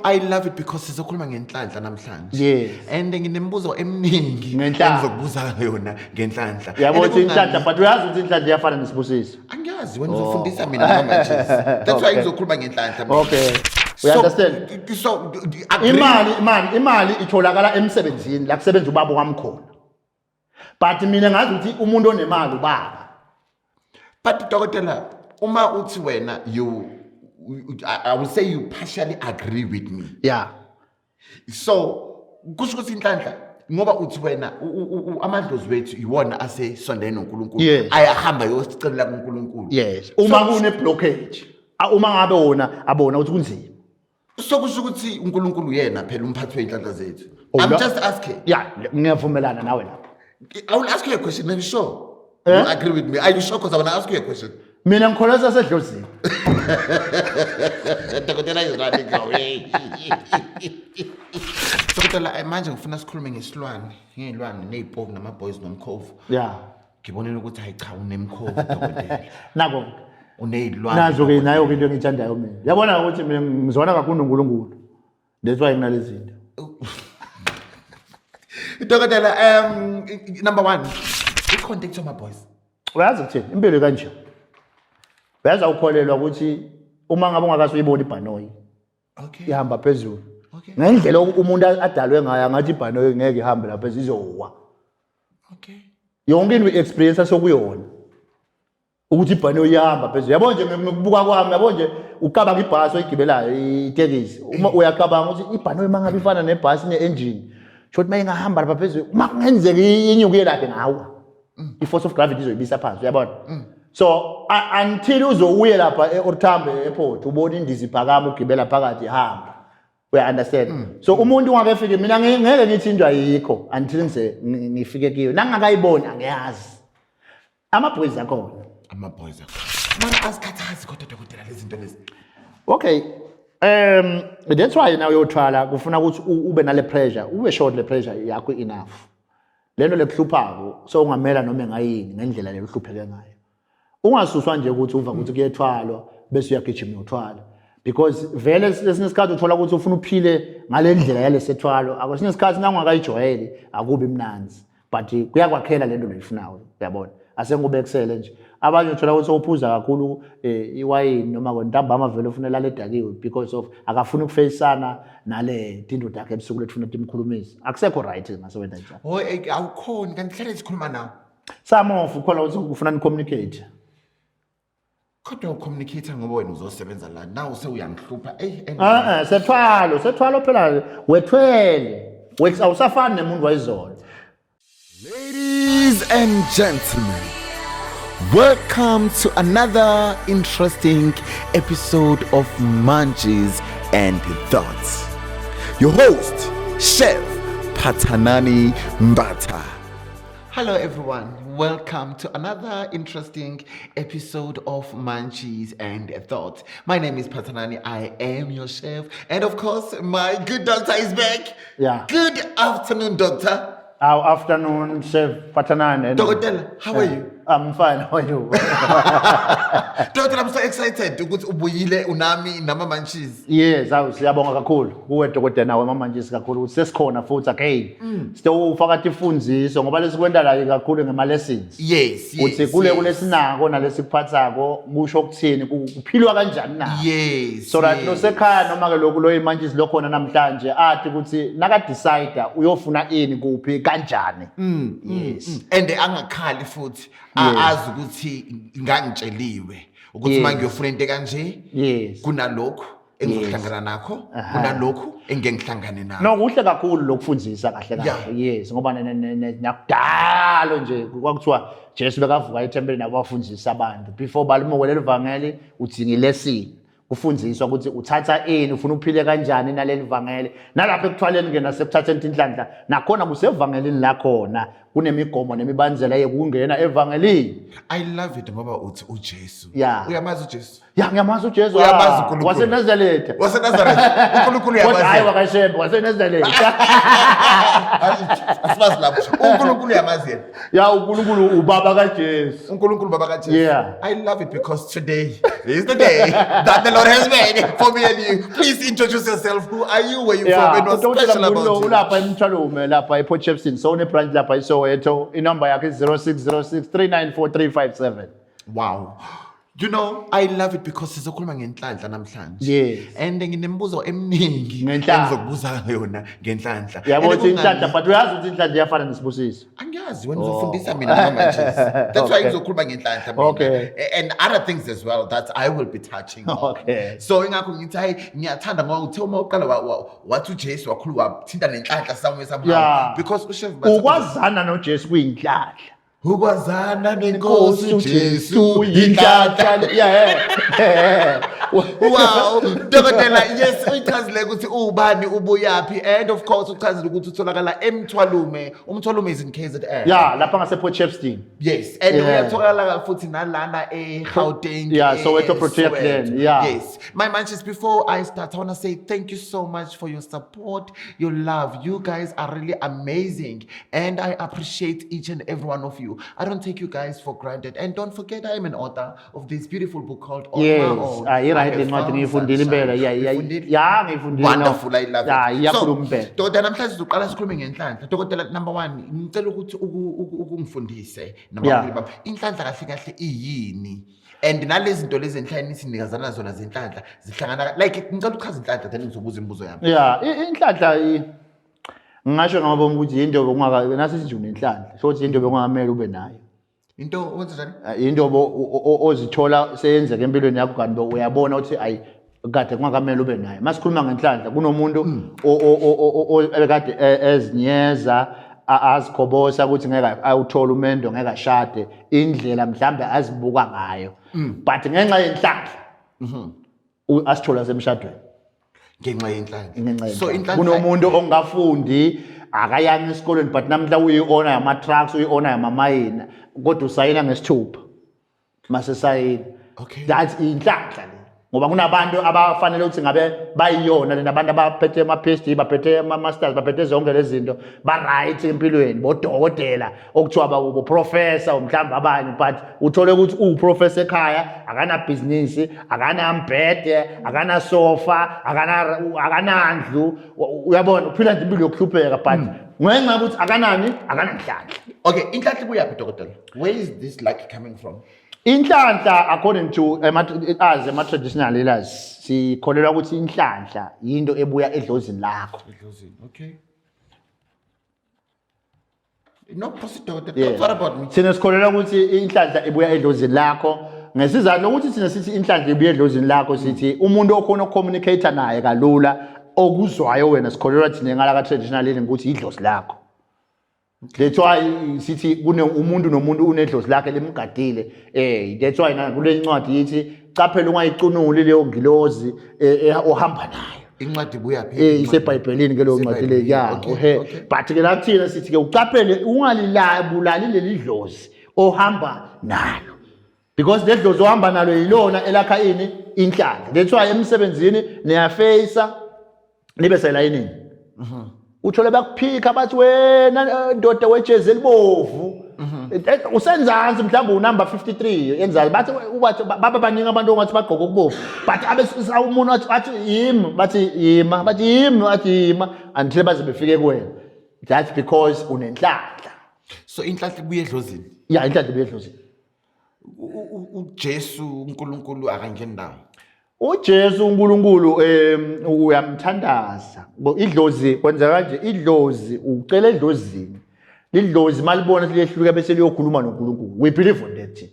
I love it because sizokhuluma ngenhlanhla namhlanje. Yes. And nginemibuzo eminingi Ngenhlanhla. engizokubuza yona ngenhlanhla. Yabo And ukuthi inhlanhla, but uyazi ukuthi inhlanhla iyafana nesibusiso. Angiyazi, wena uzofundisa mina manje. That's why ngizokhuluma ngenhlanhla mina. Okay. We understand. So agree. Imali itholakala emsebenzini la kusebenza ubaba wami khona. But mina ngazi ukuthi umuntu onemali ubaba. But dokotela, uma uthi wena you I will say you partially agree with me. Yeah. So kusho ukuthi inhlanhla, ngoba uthi wena amadlozi wethu iwona asesondene noNkulunkulu, ayahamba yosicelela kuNkulunkulu. Yes. Uma kune blockage, uma ngabe wona abona ukuthi kunzima. So kusho ukuthi uNkulunkulu uyena phela umphathi wey'nhlanhla zethu. Oh, I'm la- just asking. Yeah, ngiyavumelana nawe lapho. I will ask you a question. Are you sure? Eh? You agree with me? Are you sure? Because I want to ask you a question. Mina ngikholelwa sasedlozini. Dokotela is running away. Dokotela, manje ngifuna sikhulume ngesilwane, ngey'lwane, ney'poki, nama-boys, nomkhovu. Yeah. Ngibonile ukuthi hayi cha, unemkhovu, dokotela. Nako. Uney'lwane. Nazo-ke, nayo-ke into engiyithandayo mina. Yabona ukuthi mina ngizwana kakhulu noNkulunkulu. That's why nginalezi zinto. Dokotela, number one, i-contact wama-boys. Uyazi ukuthini? Impilo kanje. Uyazi, awukholelwa ukuthi uma ngabe ungakaze uyibone ibhanoyi ihamba phezulu. Ngendlela umuntu adalwe ngayo, angathi ibhanoyi ngeke ihambe lapha phezulu, izowa. Yonke into i-experience sokuyona. Ukuthi ibhanoyi iyahamba phezulu. Yabo nje, ngokubuka kwami, yabo nje, ucabanga ibhasi oyigibelayo, itekisi. Uma uyacabanga ukuthi ibhanoyi mangabe ifana nebhasi ne-engine, sho ukuthi uma ingahamba lapha phezulu, uma kungenzeka inyuke lapha ngawa. I-force of gravity izoyibisa phansi, uyabona? So until uze uye lapha e-OR Tambo Airport, ubone indiza iphakama, ugibela phakathi, ihamba. Uya understand? So umuntu ungakefiki, mina ngeke ngithi into ayikho until ngize ngifike kuyo. Nangingakayiboni angiyazi. Ama-boys akhona. Ama-boys akhona. Mara azikhathazi kodwa, dokotela, lezi zinto lezi? Okay. That's why now uyothwala kufuna ukuthi ube nale pressure, ube short le pressure yakho enough. Lento lekuhluphako so ungamela noma engayini ngendlela le uhlupheke ngayo. Ungasuswa nje ukuthi uva ukuthi kuyethwalwa bese uyagijima uyothwala. Because vele lesinye isikhathi uthola ukuthi ufuna uphile ngale ndlela yalesethwalo. Akwesinye isikhathi nawungakayijwayeli akubi mnandzi. But kuyakwakhela lento loyifunayo, uyabona? Asengubekisele nje. Abanye uthola ukuthi uphuza kakhulu iwayini noma ntambama, vele ufuna elale edakiwe because of akafuni ukufeyisana nale tindoda yakhe ebusuku lefuna timkhulumise. Akusekho right ngasewenza njalo. Oh, awukhoni kanti hlale sikhuluma nawe. Some of ukhona ukuthi ufuna ni communicate. Kodwa ucommunicate ngoba wena uzosebenza la. Now sewuyangihlupha. Ey. Ah eh, sethwalo phela, wethwele. Wex awusafani nemuntu wayizolo. Ladies and gentlemen, welcome to another interesting episode of Munchies and Thoughts. Your host, Chef Patanani Mbata. Hello everyone, welcome to another interesting episode of Munchies and Thoughts. My name is Patanani, I am your chef, and of course, my good doctor is back. Good afternoon, doctor. Our afternoon, Chef Patanani. Dokotela, how are you? I'm fine, how are you? Doctor, I'm so excited ukuthi ubuyile unami nama munchies. Yes, awu siyabonga kakhulu kuwe dokotela, nawe mamantshisi kakhulu ukuthi sesikhona futhi again. Sitofaka tifundziso ngoba lesikwenta la kakhulu ngema lessons. Ukuthi kule kulesinako nalesikuphathako kusho ukuthini, kuphilwa kanjani na. So that losekhaya noma ke lokhu lo imantshisi lokhona namhlanje athi ukuthi naka decide uyofuna ini, kuphi, kanjani. Yes. And angakhali futhi, azi ukuthi ngangitsheliwe ukuthi mangiyofuna into kanje kunalokhu engizohlangana nakho, kunalokhu engeke ngihlangane nakho. No, kuhle kakhulu lokufundisa kahle kahle. Yes, ngoba nakudalo nje kwakuthiwa Jesu bekavuka ethempelini nabafundisa abantu. Before balimukele livangeli udzinga ilesson. Kufundziswa ukuthi uthatha ini, ufuna uphile kanjani naleli vangeli. Nalapha ekuthwaleni ke nasekuthatheni tinhlanhla, nakhona kusevangelini lakhona kunemigomo nemibandzela yekungena evangelini. I love it ngoba uthi uJesu. Uyamazi uJesu? Ya, ngiyamazi uJesu. Uyamazi Ah, uNkulunkulu? waseNazaretha. WaseNazaretha. uNkulunkulu Kodwa hayi uyamazi. wakaShembe, waseNazaretha. Asibazi lapho. uNkulunkulu uyamazi yena. Ya, uNkulunkulu ubaba kaJesu. uNkulunkulu baba kaJesu. Yeah. I love it because today is the day that the Lord has made for me and you. Please introduce yourself. Who are you? Where you from? And what's Udokotela special Mkhulu about you? ulapha eMthwalume, lapha ePort Shepstone, so une-branch lapha eSoweto. Inamba yakhe 0606 394357. Wow. I love it because sizokhuluma ngenhlanhla namhlanje. Yes. And nginemibuzo eminingi Ngenhlanhla. engizokubuza yona ngenhlanhla. Yabo And ukuthi inhlanhla, kungani- but uyazi ukuthi inhlanhla iyafana nesibusiso. Angiyazi, wena uzofundisa mina noma nje. That's why Okay. ngizokhuluma ngenhlanhla mina. Okay. And other things as well that I will be touching on. Okay. So ingakho ngithi hayi, ngiyathanda ngoba uthe uma uqala wathi uJesu wakhuluma wathinta nenhlanhla somewhere somehow. Yeah. Because uChef Mbatha Ukwazana noJesu kuyinhlanhla. Ukwazana nenkosi uJesu yinhlanhla. Yeah. Wow, dokotela, yes, uyichazile ukuthi ubani, ubuyaphi, and of course uchazile ukuthi utholakala eMthwalume. UMthwalume is in KZN. Yeah, lapha ngase Port Shepstone. Yes, and Yeah. uyatholakala futhi nalana eGauteng. Yeah, Soweto, Protea Soweto. Glen, yeah. Yes. My manches, before I start, I want to say thank you so much for your support, your love. You guys are really amazing, and I appreciate each and every one of you. I don't take you guys for granted. And don't forget, I am an author of this beautiful book called On My Yes, Own. ah, i-right I have le ncwadi found ngiyifundile impela. sunshine. Yeah, yeah. Uyifundile? Yeah, ngiyifundile. Wonderful, I love it. Yeah, iyakhuluma impela. Dokotela, namhlanje sizoqala sikhulume ngenhlanhla. Dokotela, number 1, ngicela ukuthi ukungifundise. Number Yeah. 1, baba, inhlanhla kahle kahle iyini? And nalezi zinto lezi enhlanye sinikezana zona zenhlanhla zihlangana, like ngicela ukuchaza inhlanhla then ngizobuza imibuzo yami. Yeah, inhlanhla ngingasho ngamabomu ukuthi into bokungaka nasi nje unenhlanhla. So ukuthi into bekungamele ube nayo. Into wenza njani? Into ozithola seyenzeka empilweni yakho kanti uyabona ukuthi ayi kade kungakamele ube nayo. Masikhuluma ngenhlanhla kunomuntu ebekade ezinyeza, azikhobosa ukuthi ngeke awuthole umendo, ngeke ashade, indlela mhlambe azibuka ngayo. But ngenxa yenhlanhla asithola semshadweni. Ngenxa yenhlanhla. Ngenxa So yenhlanhla. inhlanhla Kunomuntu ongafundi, akayanga esikolweni, but namhla uyi-owner yama-trucks, uyi-owner yamamayina, kodwa usayina ngesithupha masesayina. Okay. That's inhlanhla le. Ngoba kunabantu abafanele ukuthi ngabe bayiyona lena, abantu abaphethe ama-PhD, baphethe ama-masters, baphethe zonke lezi zinto, ba-right empilweni, bodokotela okuthiwa bo-professor mhlawumbe abanye, but uthole ukuthi uwu-professor ekhaya, akanabhizinisi, akanambhede, akanasofa, akanandlu, uyabona, uphila nje impilo yokuhlupheka, but ngenxa yokuthi akanani, akananhlanhla. Okay, inhlanhla ibuyaphi, dokotela? Where is this luck coming from? Inhlanhla, according to as ema-traditional healers, sikholelwa ukuthi inhlanhla yinto ebuya edlozini lakho. Edlozini, okay. No, proceed, dokotela. Yeah. Don't worry about me. Thina sikholelwa ukuthi inhlanhla ibuya edlozini lakho. Ngesizathu lokuthi thina sithi inhlanhla ibuya edlozini lakho, sithi umuntu okhona ukucommunicate naye kalula, okuzwayo wena, sikholelwa thina ngala ka-traditional healing ukuthi idlozi lakho. That's why sithi kune umuntu nomuntu unedlozi lakhe limgadile. That's why na kule ncwadi yithi caphela ungayicunuli leyo ngilozi ohamba nayo. Incwadi ibuya phi? IseBhayibhelini ke leyo ncwadi le. Yeah, Okay, uhe. okay. But ke la thina sithi ke ucaphele ungalibulali leli dlozi ohamba nalo. Because le dlozi ohamba nalo yilona elakha ini inhlanhla. That's why emsebenzini niyafacea nibe selayinini. Uthole bakuphika bathi wena ndoda wejezi elibovu. Usenzansi mhlawumbe unumber 53 enzani bathi ubathi baba baningi abantu ongathi bagqoka okubovu, but abe umuntu athi yimi, bathi yima, bathi yimi, bathi yima until baze befike kuwena. That's because unenhlanhla. So inhlanhla ibuye edlozini. Yeah, inhlanhla ibuye edlozini. uJesu uNkulunkulu akangeni ndawo. uJesu uNkulunkulu uyamthandaza. Idlozi kwenzeka kanje, idlozi ucela edlozini. Lidlozi malibona liyehluka bese liyokhuluma noNkulunkulu. We believe on that.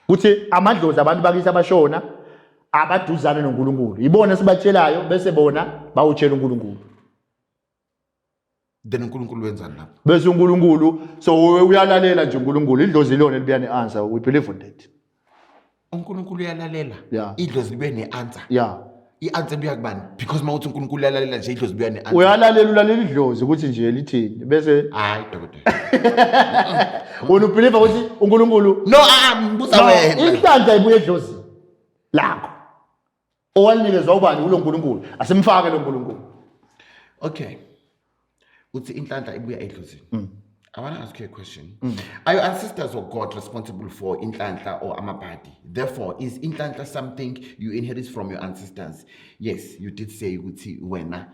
Kuthi amadlozi abantu bakithi abashona abaduzane noNkulunkulu. Ibona sibatshelayo bese bona bawutshela uNkulunkulu. Then uNkulunkulu wenzani lapho? Bese uNkulunkulu so uyalalela nje uNkulunkulu, idlozi lona libuya ne-answer. We believe on that. uNkulunkulu uyalalela. Yeah. Idlozi libuya ne-answer. Yeah. I-answer ibuya kubani? Because mawuthi uNkulunkulu uyalalela nje idlozi libuya ne-answer. Uyalalela, ulalela idlozi ukuthi nje lithini bese Hayi dokotela. Wena ubelieve ukuthi uNkulunkulu No, ngibuza No, wena. Inhlanhla ibuya edlozini lakho. Owanikezwa ubani kulo nkulunkulu? Asimfake lo nkulunkulu. Okay. Uthi inhlanhla ibuya edlozini. I want to ask you a question. Are your ancestors or God responsible for inhlanhla or amabhadi? Therefore, is inhlanhla something you inherit from your ancestors? Yes, you did say ukuthi wena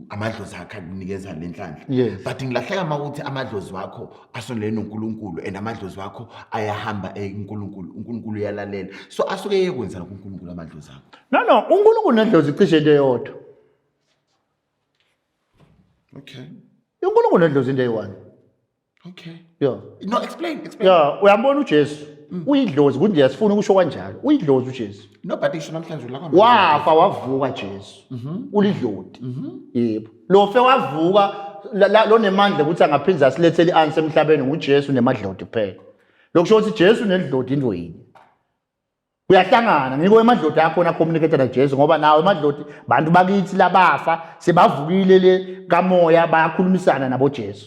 amadlozi akho akunikeza le nhlanhla. Yes. But ngilahleka uma ukuthi amadlozi wakho asondele noNkulunkulu and amadlozi wakho ayahamba eNkulunkulu, uNkulunkulu uyalalela. So asuke eyekwenzana kuNkulunkulu amadlozi akho. No, uNkulunkulu nedlozi cishe into eyodwa. Okay. UNkulunkulu nedlozi into eyi-one. Okay. Yeah. No, explain, explain. Yeah, uyambona uJesu. Uyidlozi kunje asifuni ukusho kanjalo. Uyidlozi uJesu. No, but isho namhlanje la Wafa wavuka Jesu. Ulidloti. Yebo. Lo fe wavuka lonemandla ukuthi angaphinda asilethele i-answer emhlabeni nguJesu nemadloti kuphela. Lokusho ukuthi Jesu nedloti into yinye. Kuyahlangana ngiko emadloti akhona communicate na Jesu ngoba nawo emadloti bantu bakithi labafa sebavukile le kamoya bayakhulumisana nabo Jesu.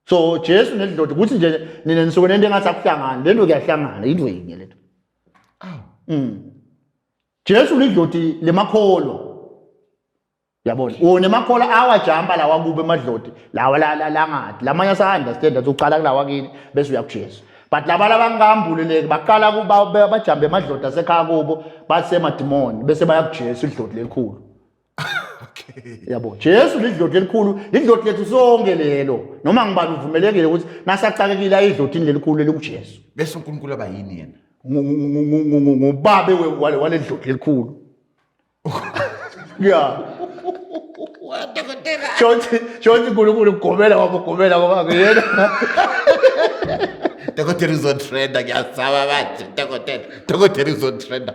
So Jesu nedloti ukuthi nje nina nisuke nento engathi akuhlangani lento kuyahlangana into yinye lento. Aw. Jesu lidloti lemakholwa. Yabona wona emakholwa awajamba lawa kube emadloti lawa la la langathi lamanye asa understand ukuthi uqala kulawa kini bese uya kuJesu but laba labangambuleleki baqala kuba bajambe emadloti asekhaya kubo basemadimoni bese baya kuJesu idloti lelikhulu. Okay. Yabo Jesu lidloti elikhulu, lidloti lethu sonke lelo, noma ngibani uvumelekile ukuthi nasacakekile ayidlotini lelikhulu elikuJesu. Bese uNkulunkulu aba yini yena? Ngubabe wale dloti elikhulu. Yeah. Dokotela. Shothi shothi uNkulunkulu ugomela wabugomela ngoba kuyena. Dokotela uzotrenda, ngiyasaba manje dokotela. Dokotela uzotrenda.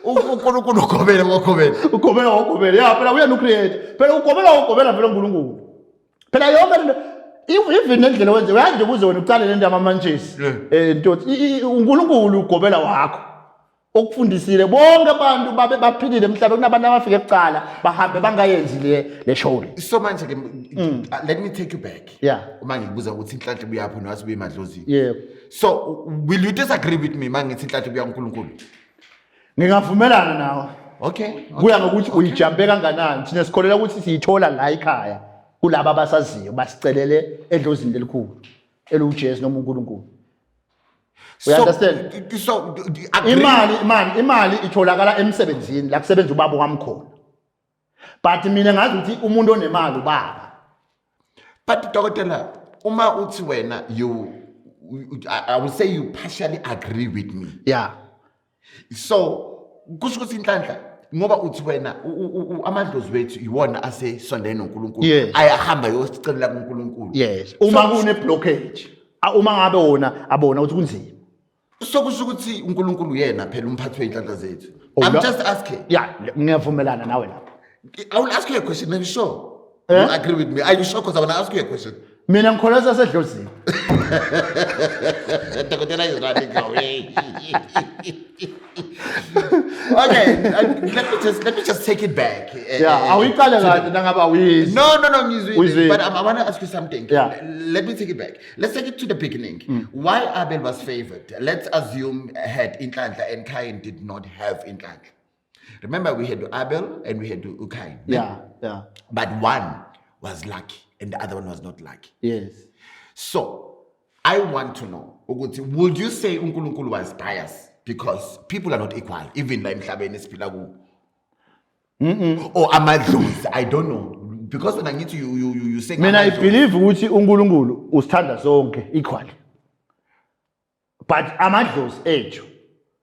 UNkulunkulu ugomela wagomela. Ugomela wagomela. Yeah, phela uyena ucreate. Phela ugomela wagomela vele uNkulunkulu. Phela yonke lento even nendlela wenze uyazi nje kuze wena uqale lento yamamantshisi. Ntothi uNkulunkulu ugobela wakho. Okufundisile bonke abantu babe baphilile emhlabeni, kunabantu abafike kuqala bahambe bangayenzi le show le. So manje ke let me take you back. Yeah. Uma ngikubuza ukuthi inhlanhla ibuyaphi noma sibuye emadlozini. Yebo. So will you disagree with me mangithi inhlanhla ibuya kuNkulunkulu? Ngingavumelana nawe. Okay. Kuya ngokuthi uyijampe kanganani. Thina sikholela ukuthi siyithola la ekhaya kulaba abasaziyo basicelele edlozini lelikhulu eluJesu noma uNkulunkulu. So, You understand? So do you agree? Imali itholakala emsebenzini la kusebenza ubaba wami khona. But mina ngazi ukuthi umuntu onemali ubaba. But dokotela, uma uthi wena I will say you partially agree with me. Yeah. So kusho ukuthi inhlanhla ngoba uthi wena amadlozi wethu iwona asesondene noNkulunkulu. Yes. Ayahamba yosicelela kuNkulunkulu. Yes. Uma kune blockage, uma ngabe wona abona ukuthi kunzima. So kusho ukuthi uNkulunkulu yena phela umphathi wey'nhlanhla zethu. Oh, I'm just asking. Yeah, ngiyavumelana nawe lapho. I will ask you a question. Are you sure? Eh? You agree with me? Are you sure? Because I want to ask you a question. Mina ngikholelwa sasedlozini. Dokotela is running away. Okay, let me just take it back. Yeah, awuyiqale kahle nangabe awuyizwa. No, ngizwile. Uyizwile. But I want to ask you something. Yeah. Let me take it back. Let's take it to the beginning. Why Abel was favored? Let's assume had inhlanhla and Cain did not have inhlanhla. Remember, we had Abel and we had Cain. Yeah. But one was lucky and the other one was not lucky. Yes. So, I want to know, ukuthi, would you say uNkulunkulu was biased? Because people are not equal, even la emhlabeni esiphila kuwo. Or amadlozi, I don't know. Because when I need to, you say Mina I amadlozi. believe ukuthi uNkulunkulu usithanda sonke equally. But amadlozi ethu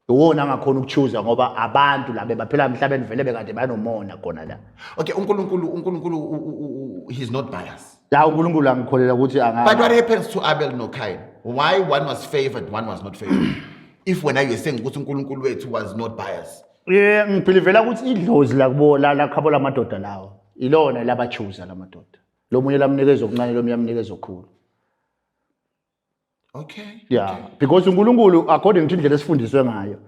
iwona angakhona ukuchoose ngoba abantu labe baphila emhlabeni vele bekade banomona khona la. Okay, uNkulunkulu, he's not biased. La uNkulunkulu angikholela ukuthi anga. But what happens to Abel no Cain? Why one was favored, one was not favored? If when you saying ukuthi uNkulunkulu wethu was not biased. Yeah, ngibelievela ukuthi idlozi la kubo la khabo lamadoda lawo. Ilona labachoose lamadoda. Lo munye lamnikeza okuncane, lo munye lamnikeza okukhulu. Okay. Yeah, because uNkulunkulu according to indlela esifundiswe ngayo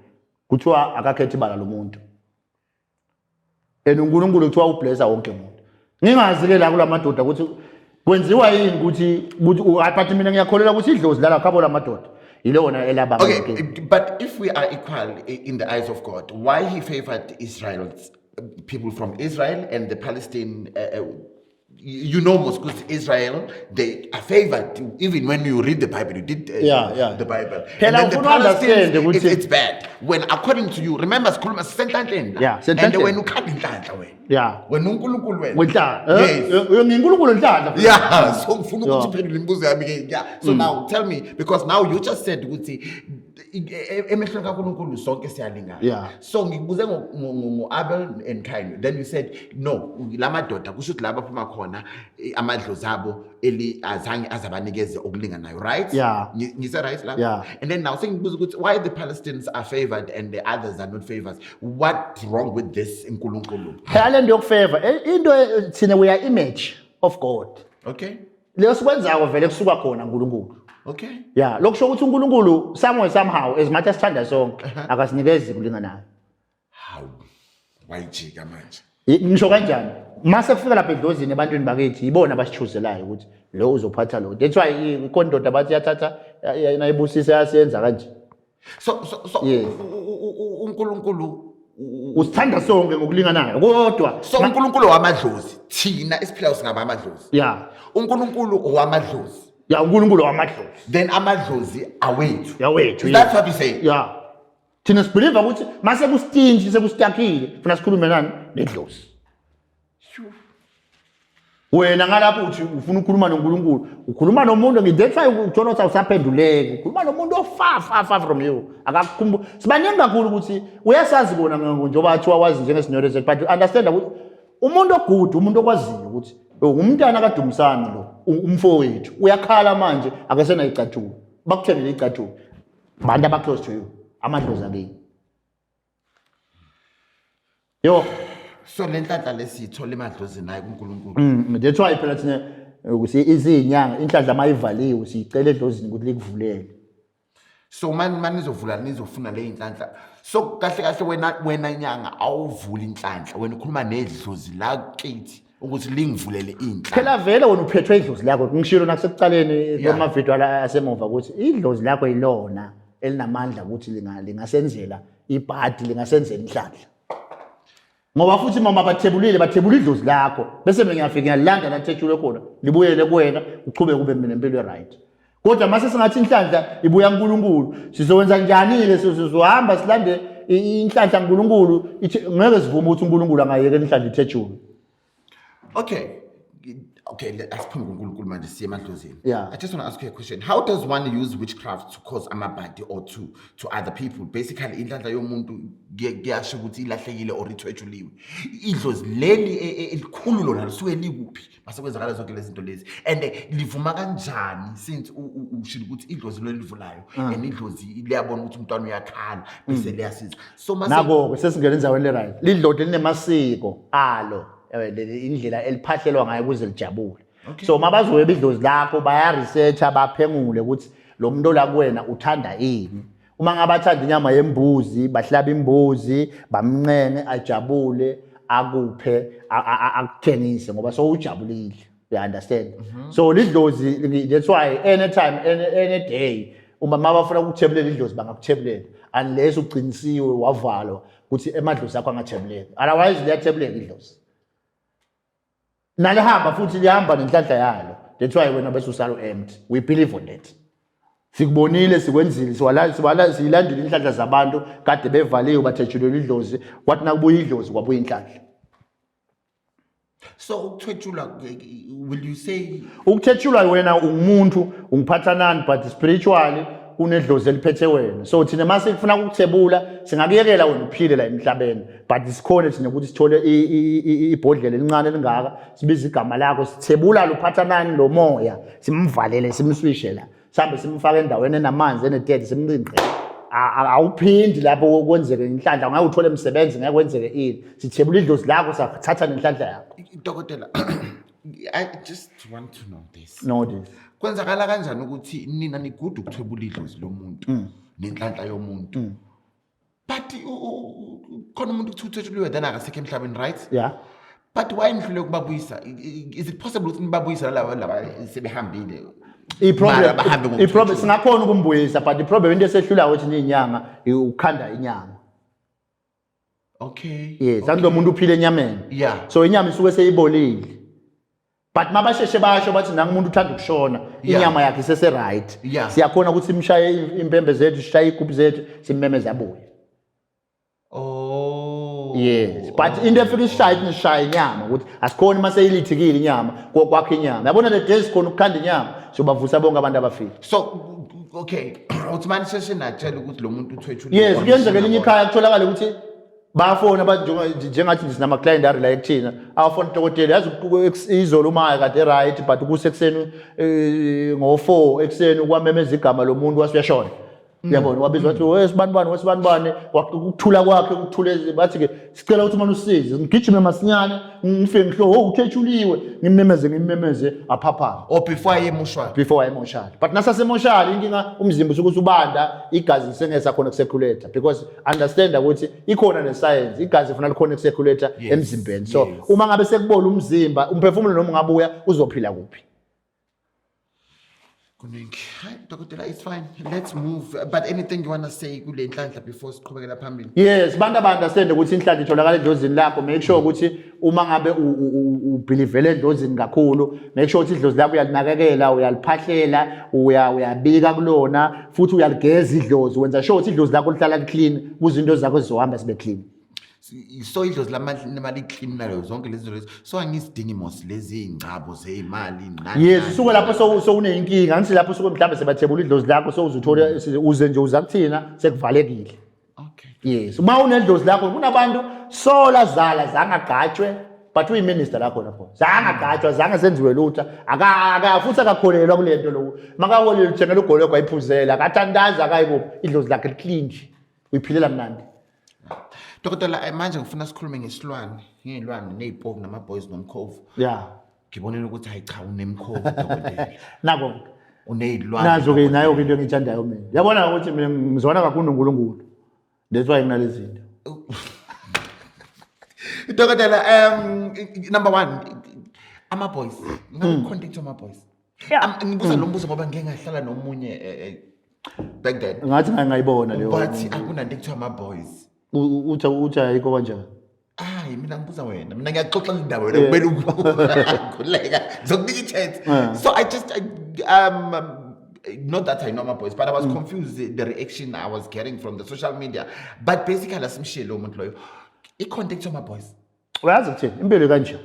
kuthiwa akakhethi ibala lomuntu. And uNkulunkulu kuthiwa ublessa wonke umuntu. Ngingazi ke la kulamadoda ukuthi kwenziwa yini ukuthi but mina ngiyakholelwa ukuthi idlozi la khabo lamadoda ilona elabanga. Okay, but if we are equal in the eyes of God, why he favored Israel's people from Israel and the Palestine You know most because Israel, they are favored. Even when you read the Bible, you did the Bible. Phela And then the ufuna Palestinians, u-understand ukuthi- it's bad. When according to you, remember sikhuluma sisenhlanhleni la. Yeah, And senhlanhleni. wena ukhanda inhlanhla wena. Wena uNkulunkulu wena. Wenhlanhla. Yes. Nginkulunkulu enhlanhla. Yeah, so ngifuna ukuthi uphendule imibuzo yami ke. Yeah. So now tell me, because now you just said ukuthi emehlweni kaNkulunkulu sonke siyalingana. So ngikubuze ngo-Abel and Cain. Then you said no, lamadoda kusho ukuthi laba aphuma khona amadlozi abo eli azange azabanikeze okulinganayo, right? Yeah. Ngise right lapho? Yeah. And then now sengikubuza ukuthi why the Palestinians are favored and the others are not favored. What's wrong with this uNkulunkulu? Phela le nto yokufavor, into thina we are image of God. Leyo sikwenzako vele kusuka khona uNkulunkulu. Yeah, lokusho ukuthi uNkulunkulu somewhere somehow, as much as sithanda sonke, akasinikezi kulinganayo. Hawu. Wayijika manje. Ngisho kanjani? Mase kufika lapha edlozini ebantwini bakithi, yibona abasichooselayo ukuthi lo uzophatha lo. That's why ikhona indoda bathi yathatha nayibusisa yasiyenza kanje. So uNkulunkulu Usithanda sonke ngokulinganayo kodwa So uNkulunkulu wamadlozi, thina esiphilayo singaba amadlozi. uNkulunkulu owamadlozi. Yeah, uNkulunkulu wamadlozi. Then amadlozi awethu. Yawethu. Is that what you say? Yeah. Thina sibelieve ukuthi mase kustingy, sekustakile, funa sikhulume nani? Nedlozi. Wena ngalapho uthi ufuna ukukhuluma noNkulunkulu, ukhuluma nomuntu, that's why uthola ukuthi awusaphenduleki, ukhuluma nomuntu ofar far far from you. Akakukhumbu. Sibaningi kakhulu ukuthi uyasazi bona njengoba athiwa wazi njengesinyore sethu, but understand ukuthi umuntu ogude, umuntu okwaziyo ukuthi umntana kaDumsani lo, umfowethu, uyakhala manje akasenayicathulo. Bakuthengele icathulo. Bantu aba close to you, amadlozi akini. Yo. So le nhlanhla lesiyithola emadlozini naye kuNkulunkulu. That's why phela thina ukuthi izinyanga inhlanhla mayivaliwe siyicela edlozini ukuthi likuvulele. So man nizovula nizofuna le inhlanhla. So kahle kahle wena nyanga awuvuli inhlanhla, wena ukhuluma nedlozi la kithi ukuthi lingivulele inhlanhla. Phela vele wena uphethwe idlozi lakho. Ngishilo nasekuqaleni kuma video ala asemuva ukuthi idlozi lakho yilona elinamandla ukuthi lingasenzela ibhadi, lingasenzela inhlanhla. Ngoba futhi mama bathebulile, bathebula idlozi lakho bese mina ngiyafika ngiyalanda la thethulwe khona, libuyele kuwena, uchubeke ube mina nempilo right. Kodwa mase singathi inhlanhla ibuya kuNkulunkulu, sizokwenza njani-ke? Sizohamba silande inhlanhla kuNkulunkulu, ngeke sivume ukuthi uNkulunkulu angayekela inhlanhla ithethulwe. Okay. Okay, asiphume kuNkulunkulu manje siye emadlozini. I just want to ask you a question. How does one use witchcraft to cause amabhadi or to other people? Basically inhlanhla yomuntu kuyasho ukuthi ilahlekile or ithwetshuliwe. Idlozi leli elikhulu lona lisuke likuphi? Mase kwenzakala zonke lezi zinto lezi. And livuma kanjani since ushilo ukuthi idlozi leli livulayo and idlozi liyabona ukuthi umntwana uyakhala bese liyasiza. So mase Nako-ke sesingena endaweni le right. Lidlodi linemasiko alo. Indlela eliphahlelwa ngayo ukuze lijabule. So uma bazoyeba idlozi lakho baya-researcha, baphengule ukuthi lo muntu ola kuwena uthanda ini. Uma ngabe athanda inyama yembuzi, bahlaba imbuzi, bamncenge ajabule, akuphe, akuthengise ngoba sowujabulile. You understand? So lidlozi, that's why anytime, any day uma mabafuna ukuthebulela idlozi bangakuthebulela unless uqinisiwe wavalwa ukuthi emadlozi akho angathebuleki. Otherwise liyathebuleka idlozi. Nalihamba futhi lihamba nenhlanhla yalo. That's why wena bese usalo empty. We believe on that. Sikubonile, sikwenzile, siyilandile inhlanhla zabantu kade bevaliwe bathetshelwe idlozi, kwathi nakubuya idlozi kwabuya inhlanhla. So ukuthwetshulwa, will you say ukuthwetshulwa wena ungumuntu ungiphatha nani, but spiritually kunedlozi eliphethe wena. So thina mase kufuna ukukuthebula singakuyekela wena uphile la emhlabeni, but sikhona thina ukuthi sithole ibhodlela elincane elingaka, sibize igama lakho, sithebula luphatha nani lo moya, simvalele, simswishe la, sihambe simfake endaweni enamanzi enetete, simnqinqe. Awuphindi lapho kwenzeke inhlanhla, ngeke uthole umsebenzi, ngeke kwenzeke ini. Sithebula idlozi lakho, sathatha nenhlanhla yakho. Dokotela, I just want to know this. Know this. Kwenzakala kanjani ukuthi nina nigude ukuthwebula idlozi lomuntu nenhlanhla yomuntu? But khona umuntu kuthi uthwetshuliwe then akasekho emhlabeni, right? Yeah. But why nihlule ukubabuyisa? Is it possible ukuthi nibabuyise laba sebehambile? I-problem, Mara bahambe ngokuthwetshula. i-problem singakhona ukumbuyisa, but i-problem into esehlulayo ukuthi niyinyanga ukhanda inyama. Yes, akulo muntu uphila enyameni. So inyama isuke seyibolile. But mabasheshe basho bathi nangu umuntu uthanda ukushona, inyama yakhe isese right. Siyakhona ukuthi simshaye impembe zethu, sishaye igubhu zethu, simmemeze abuye. Oh. Yes, but into efika ishaye ithi inyama ukuthi asikhoni uma seyilithikile inyama kwakho inyama. Yabona le days khona ukukhanda inyama, siyobavusa bonke abantu abafile. So okay, uthi manje sheshe natshela ukuthi lo muntu uthwetshule. Yes, kuyenzeka elinye ikhaya kutholakale ukuthi bayafona njengathi nje sinama-client ari la ekuthina awafona udokotela, yazi izolo umaya kade right, but kusekuseni ngo-4 ekuseni kwamemeza igama lomuntu wase uyashona. Uyabona, wabizwa wathi wesibanibani wesibanibani, ukuthula kwakhe ukuthule, bathi-ke sicela ukuthi umane usisize, ngigijime masinyane ngifike ngihlo, oh uthethuliwe, ngimemeze ngimemeze aphaphame. Or before aye emoshwari. Before aye emoshari. But nasasemoshari inkinga umzimba usuke usubanda, igazi lisengesakhona kucirculate, because understand ukuthi ikhona ne-science, igazi funa likhona kucirculate emzimbeni. So uma ngabe sekubola umzimba, umphefumulo noma ungabuya uzophila kuphi? Kuningi. Hayi dokotela, it's fine. Let's move. But anything you want to say kule nhlanhla before siqhubekela phambili? Yes, bantu aba-understand ukuthi inhlanhla itholakala edlozini lakho. Make sure ukuthi uma ngabe ubhilivele edlozini kakhulu, make sure ukuthi idlozi lakho uyalinakekela, uyaliphahlela, uyabika kulona, futhi uyaligeza idlozi, wenza sure ukuthi idlozi lakho lihlala li-clean, ukuze into zakho zizohamba zibe clean. So idlozi lamali clean nalo zonke lezi zinto lezi. So angizidingi mos lezi ingcabo zeyimali nani. Yes, usuke lapho sowuneyinkinga, angithi lapho usuke mhlawumbe sebathebula idlozi lakho, sowuzuthola uze nje uza kuthina sekuvalekile. Okay. Yes, uma unedlozi lakho, kunabantu sola zala zangagqatshwe, but uyiminister la khona khona. Zangagqatshwa, zange senziwe lutho. Aka futhi akakholelwa kule nto lokhu. Makaholelwa uthengela ugolego ayiphuzela, akathandaza akayikuphi, idlozi lakhe clean nje. Uyiphilela mnandi. Dokotela, manje ngifuna sikhulume ngesilwane, ngeyilwane nezipoki nama-boys nomkhovu. Yeah. Ngibonile ukuthi hayi cha unemkhovu dokotela. Nako Uneyilwane. Nazo ke nayo ke into engiyithandayo mina. Yabona ukuthi mina ngizwana kakhulu noNkulunkulu. That's why nginalezi zinto. Dokotela, number 1, ama boys. Ngabe contact ama boys. Ngibuza lo mbuzo ngoba ngike ngahlala nomunye back then. Ngathi ngayibona leyo. But akunanto ekuthiwa ama boys. Uthi ayikho kanjani? Hayi mina ngibuza wena. Mina ngiyaxoxa indaba wena kumele ukhuleka. Ngizokunika i-chance. So I just not that I know my boys, but I was confused the reaction I was getting from the social media. But basically asimshiye lo muntu loyo. I-contact my boys. Uyazi ukuthini? Impilo kanje.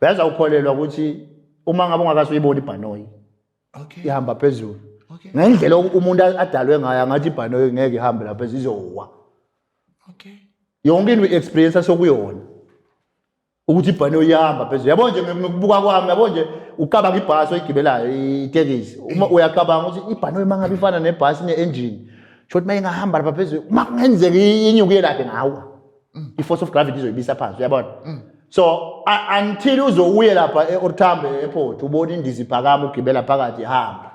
Uyazi awukholelwa ukuthi uma ngabe ungakaze uyibone ibhanoyi. Okay. Ihamba phezulu. Okay. Ngendlela umuntu adalwe ngayo ngathi ibhanoyi ngeke ihambe lapha izowa. Okay. Yonke into experience sokuyona. Ukuthi ibhanoyi ihamba phezulu. Yabo nje ngikubuka kwami, yabo nje ucabanga ibhasi oyigibelayo itekisi. Uma uyacabanga ukuthi ibhanoyi mangabe ifana nebhasi ne-engine. Shothi mayingahamba lapha phezulu, uma kungenzeka inyuke lapha ngawa. I-force of gravity izoyibisa phansi, uyabona? So until uzouye lapha e-OR Tambo airport ubona indiza iphakama ugibela phakathi ihamba.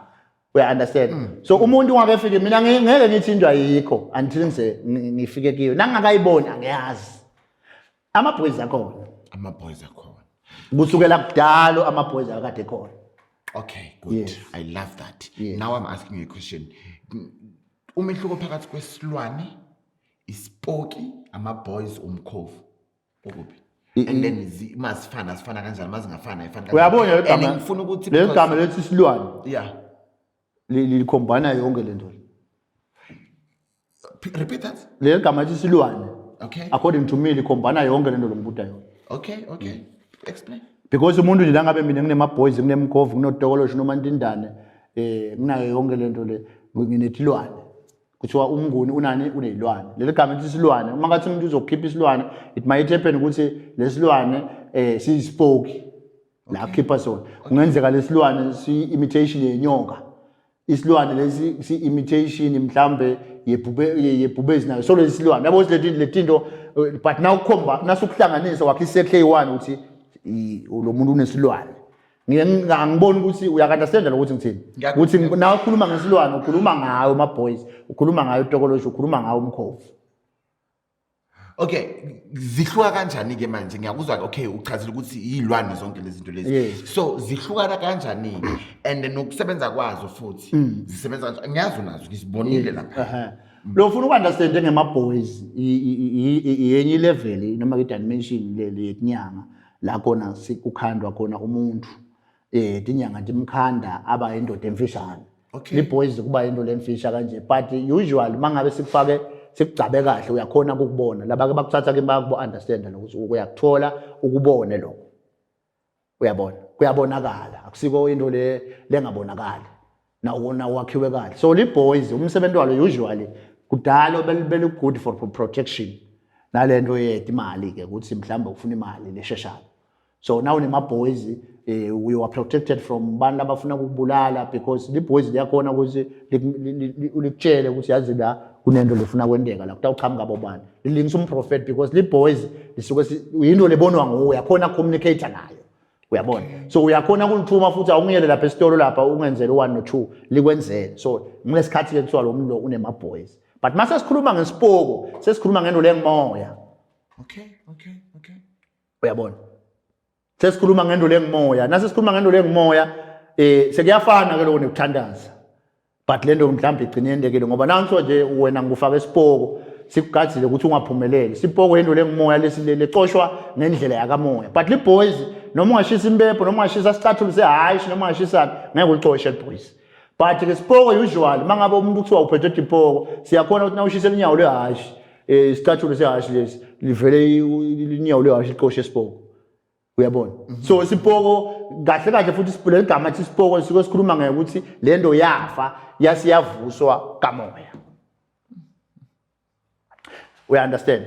Uya understand? So umuntu ungakefiki mina ngeke ngithi into ayikho until ngize ngifike kuyo. Nangingakayiboni angiyazi. Ama boys akhona. Ama boys akhona. Kusukela kudalo ama boys akade khona. Okay, good. Yes. I love that. Yes. Now I'm asking you a question. Umehluko phakathi kwesilwane, isipoki, ama boys, umkhovu. Ukuphi? And then masifana sifana kanjani, mazingafana ayifani kanjani. Uyabona And leli gama. ngifuna ukuthi Leli because- gama lethi isilwane Yeah. likhombana yonke le nto. Repeat that. Leli gama lethi isilwane. Okay. According to me likhombana yonke le nto lombuda yona. Okay, okay. Explain. Because umuntu nje langabe mina nginema boys, nginemkhovu, nginotokoloshi nomantindane, nginayo yonke le nto le, nginetilwane. Kuthiwa umnguni unani unezilwane. Leli gama lithi isilwane, uma ngathi umuntu uzokhipha isilwane, it might happen ukuthi lesilwane siyisipoki. La khipha sona. Kungenzeka lesilwane si imitation yenyoka. Isilwane lesi si imitation mhlambe yebhubezi nayo. So lesi silwane yabo leti letinto, but now ukhomba nasukuhlanganisa wakhe isekhe eyi-one ukuthi lo muntu unesilwane. Ngiyangibona ukuthi uyakunderstand ukuthi ngithini. Ukuthi nawe ukhuluma ngesilwane, ukhuluma ngayo ama boys, ukhuluma ngayo utokoloshi, ukhuluma ngayo umkhovu. Okay, zihluka kanjani ke manje? Ngiyakuzwa, okay, uchazile ukuthi izilwane zonke lezi zinto lezi. Yes. So zihlukana kanjani ke? And nokusebenza kwazo futhi. Zisebenza kanjani? Ngiyazi unazo, ngisibonile lapha. Lo ufuna ukunderstand ngema boys, yenye level noma ke dimension le yenyanga. La khona sikukhandwa khona umuntu tinyanga timkhanda aba indoda emfishane. Li-boys kuba into lemfisha kanje, but usually mangabe sikufake sikugcabe kahle uyakhona ukukubona. Laba ke bakuthatha ke bayakubo understand lokho, uyakuthola ukubone lokho. Uyabona, kuyabonakala, akusiko into le lengabonakali nawona wakhiwe kahle. So li boys umsebenzi walo usually kudala belu good for protection nalento yethu imali ke, ukuthi mhlawumbe ufuna imali lesheshayo. So now nema boys we are protected from bantu abafuna ukukubulala, because li boys liyakhona ukuthi likutshele ukuthi yazi la kunento lefuna kwenteka la, kutawuqhamuka bobani. Lilingisa umprofet because li boys lisuke yinto lebonwa nguwe, uyakhona communicate nayo, uyabona. So uyakhona kulithuma futhi awungiyele lapha esitolo lapha ungenzele u1 no2 likwenzele. So ngilesikhathi ke kuthiwa lo muntu lo unema boys, but mase sikhuluma ngesipoko sesikhuluma ngento lengumoya. Uyabona, sesikhuluma ngento lengumoya. Nase sikhuluma ngento lengumoya sekuyafana ke lokho nekuthandaza, but lento mhlawumbe igcine yendekile ngoba nanso nje wena ngikufaka esipoko sikugadzile ukuthi ungaphumeleli. Sipoko into lengumoya lesi lecoshwa ngendlela yakamoya, but li boys noma ungashisa impepho, noma ungashisa sicathulo sehayishi, noma ungashisani, ngeke ulicoshe li boys. But ke sipoko usually mangabe umuntu kuthiwa uphethwe ipoko, siyakhona ukuthi nawushisa inyawo lehashi, isicathulo sehashi lesi livele inyawo lehashi licoshe isipoko, uyabona. So isipoko kahle kahle futhi sipule igama athi isipoko sike sikhuluma ngeke lento yafa yasiyavuswa kamoya, uya understand.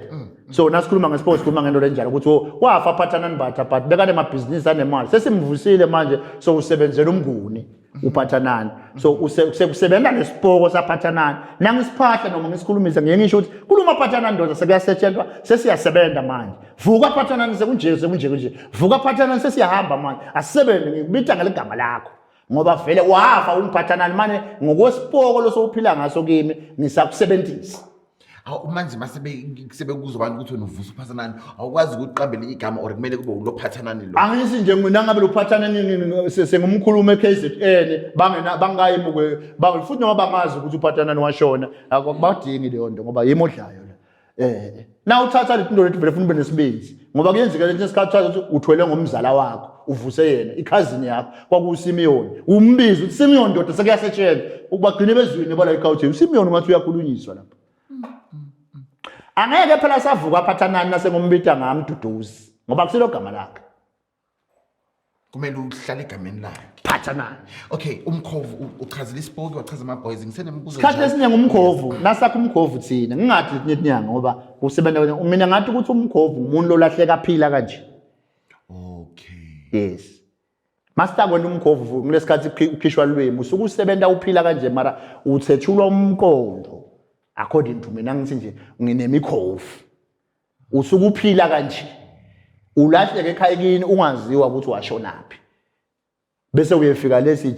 So nasikhuluma ngesipoko sikhuluma ngento lenjalo ukuthi oh, wafa Phathanani Mbatha, but bekanемabhizinisi anemali, sesimvusile manje, so usebenzela umnguni uPhathanani. So sekusebenza nesipoko saPhathanani. Nangisiphahla noma ngisikhulumisa ngiye ngisho ukuthi khuluma Phathanani ndoda, sekuyasetshenzwa, sesiyasebenza manje. Vuka Phathanani, sekunje sekunje kunje, vuka Phathanani, sesiyahamba manje, asisebenze, ngikubita ngeligama lakho ngoba vele wafa ungiphathanani manje ngokwesipoko losowuphila ngaso kimi ngisakusebenzisa. Awu manje mase sebekuzwa abantu ukuthi wena uvusa uPhathanani, awukwazi ukuqambela igama or kumele kube uloPhathanani lo? Angithi nje mina ngabe lophathanani sengumkhuluma e-KZN, bangena bangayimuke futhi noma bangazi ukuthi uPhathanani washona, akubadingi leyo nto ngoba yimi odlayo la. Na uthatha le nto lethu vele funa ube nesibindi ngoba kuyenzeka lesinye isikhathi uthatha ukuthi uthwele ngomzala wakho, uvuse yena ikhazini yakho kwakuSimeon, umbizo uthi Simeon ndoda, sekuyasetshenzwa ukubagcine bezwini bala eGauteng. uSimeon ngathi uyakhulunyiswa lapha, angeke phela savuka aphathanani nasengumbita ngamduduzi ngoba kusilo gama lakhe. Kumele uhlale egameni lakhe. Phathanani. Okay, umkhovu uchazile isipoki, wachaza ama-boys, ngisenemibuzo. Isikhathi esiningi umkhovu nasakho umkhovu thina ngingathi letinye tinyanga ngoba kusebenza kwenye mina ngathi ukuthi umkhovu umuntu olahleka aphila kanje. Yes, master, kwena umkhovu kulesikhathi ukhishwa lwimi usuke usebenza uphila kanje, mara uthethulwa umqondo. According to mina ngithi nje nginemikhovu, usuke uphila kanje, ulahleke ekhaya kini ungaziwa ukuthi washonaphi, bese uyefika lesi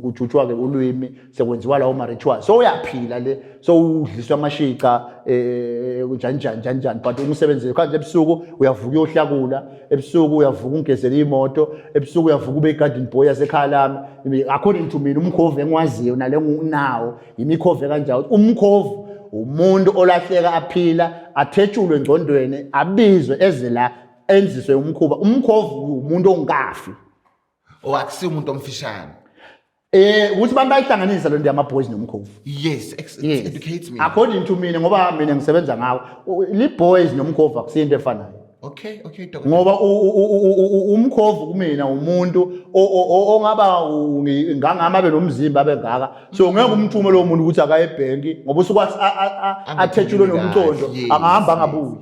kujutshwa ke ulwimi, sekwenziwa lawo ma rituals, so uyaphila le, so udliswa amashica njani njani njani njani, but umsebenzi kanje ebusuku uyavuka uyohlakula, ebusuku uyavuka ungezele imoto, ebusuku uyavuka ube garden boy yasekhaya lami. According to mina umkhovu engiwaziyo nale nginawo imikhovu kanjalo, umkhovu umuntu olahleka aphila, athetshulwe engcondweni, abizwe eze la enziswe umkhuba. Umkhovu umuntu ongafi. O akusiyo umuntu omfishane. Ukuthi abantu bayihlanganisa lento yama boys nomkhovu. Yes, educate me. According to mina ngoba mina ngisebenza ngawo, li boys nomkhovu akusiyinto efanayo. Okay, doctor. Ngoba umkhovu kumina umuntu ongaba ngangama abe nomzimba abe ngaka, so ngeke umthume lo muntu ukuthi akaye ebhenki ngoba usuke athetshulwe nomcondo, angahamba angabuyi.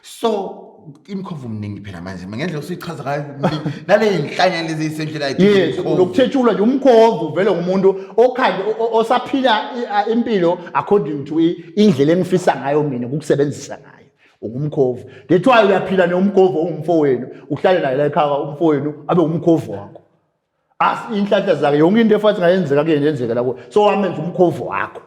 So imikhovu mningi phela manje ngendlela usuyichaza ngayo mningi. Nale inhlanya lezi isendlela. Yes, lokuthetshulwa nje umkhovu vele ngumuntu okhande osaphila impilo according to indlela engifisa ngayo mina ukukusebenzisa ngayo, ungumkhovu. That's why uyaphila nomkhovu ongumfowenu, uhlale naye la ekhaya, umfowenu abe umkhovu wakho, as inhlanhla zakhe yonke into efathi ngayenzeka kuyena yenzeka la kuwe, so wamenza umkhovu wakho.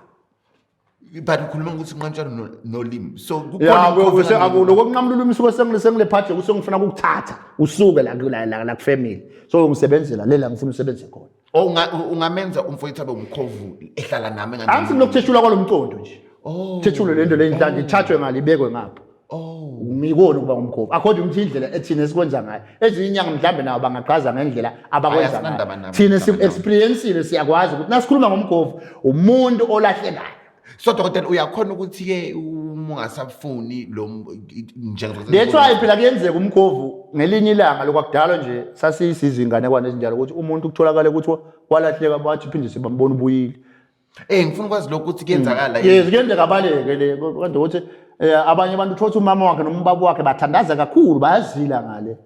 But ukhuluma ukuthi unqantshana nolimi, so Ya, kukhona imikhovu Lokho kunqamula ulimi suke sengile phathi ukuthi ngifuna ukukuthatha usuke la la la la ku-family, so ngisebenzela lela ngifuna usebenze khona. Oh, ungamenza umfowethu abe umkhovu ehlala nami? Angithi kunokutheshulwa kwalo mcondo nje. Oh. Thethulwe lento le inhlanhla ithathwe ngale ibekwe ngapha. Oh. Ngikona ukuba ngumkhovu according ukuthi indlela ethina esikwenza ngayo. Ezinye inyanga mhlambe nabo bangaqhaza ngendlela abakwenza Ayi, asinandaba ngayo. nabo, Thina asinandaba nabo. si-experiencile, siyakwazi ukuthi nasikhuluma ngomkhovu umuntu olahlekayo. So dokotela, uyakhona ukuthi ke uma ungasafuni lo njengoba That's why phela kuyenzeka umkhovu ngelinye ilanga lokwakudala nje sasiyisiza inganekwane ezinjalo ukuthi umuntu kutholakale ukuthi walahleka, bathi phinde sebambona ubuyile. Ngifuna ukwazi lokho ukuthi kuyenzakala. Yes, kuyenzeka abaleke le kodwa ukuthi abanye abantu uthola ukuthi umama wakhe noma ubaba wakhe bathandaza kakhulu, bayazila ngale.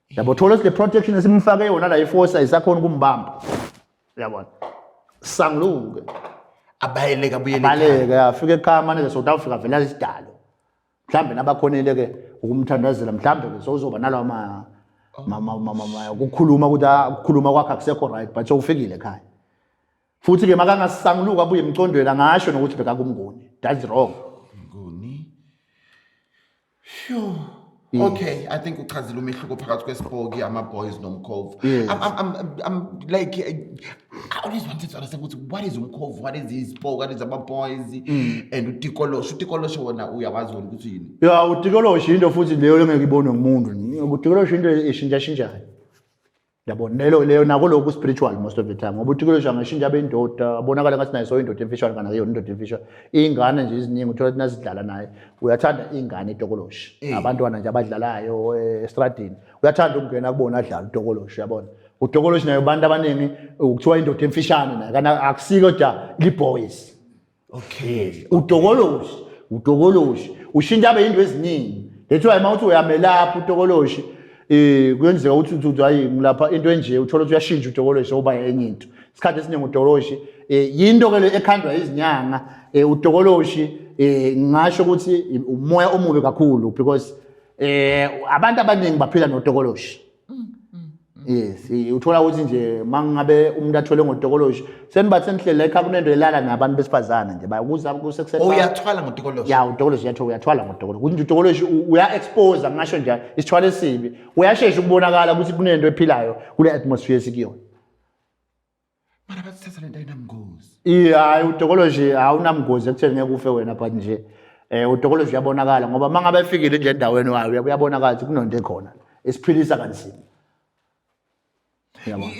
Yabo, thola ukuthi le protection esimfake yona la iforce ayisakhona ukumbamba. Uyabona? Sanguluke. Abayeleka, abuyele. Abaleke afike ekhaya manje South Africa vele isidalo. Mhlambe nabakhonile ke ukumthandazela, mhlambe ke sowuzoba nalawa ma ukukhuluma ukuthi ukukhuluma kwakhe akusekho right, but sowufikile ekhaya. Futhi ke makangasanguluka abuye emcondweni angasho nokuthi bekakumnguni. That's wrong. Nguni. Phew. Okay, I think uchazile umehluko phakathi kwesipoki, ama-boys nomkhovu. I'm like, I always wanted to understand ukuthi what is umkhovu, what is isipoki, what is ama-boys and utikoloshe. Utikoloshe wona uyawazi wona ukuthi yini? Ya, utikoloshi into futhi leyo lengeke ibonwe ngumuntu. Utikoloshi into eshintsha-shintshayo. Yabona lelo leyo nako lokhu spiritual most of the time, ngoba utikoloshi angashintsha abe indoda, abonakala ngathi naye soyindoda emfishane, kanti akuyona indoda emfishane. Iy'ngane nje eziningi uthola ukuthi nazidlala naye uyathanda iy'ngane itokoloshi. Abantwana nje abadlalayo estradini uyathanda ukungena kubona adlala utokoloshi, uyabona. Utokoloshi naye abantu abaningi kuthiwa indoda emfishane naye, kanti akusiko da li-boys. Utokoloshi ushintsha abe into eziningi. That's why uma uthi uyamelapha utokoloshi, kuyenzeka ukuthi uthi hayi ngilapha into enje, uthola ukuthi uyashintsha utokoloshi uba enye into. Isikhathi esiningi utokoloshi yinto ke le ekhandwa izinyanga. Utokoloshi ngisho ukuthi umoya omubi kakhulu because abantu abaningi baphila notokoloshi. Yes, uthola ukuthi nje mangabe umuntu athole ngotokoloshi, senibathi senihlele ekhaya kunento elala nabantu besifazane nje bakuza kusekuseni. Oh, uyathwala ngotokoloshi. Ya, utokoloshi uyathwala, uyathwala ngotokoloshi. Ukuthi nje utokoloshi uya expose ngisho nje isithwalo esibi. Uyashesha ukubonakala ukuthi kunento ephilayo kule atmosphere esikuyona. Mara bathi lento ayinamngozi. Hayi, utokoloshi awunamngozi ekutheni ngeke ufe wena, but nje utokoloshi uyabonakala ngoba mangabe efikile nje endaweni wayo uyabonakala ukuthi kunento ekhona esiphilisa kanzima. Yabona.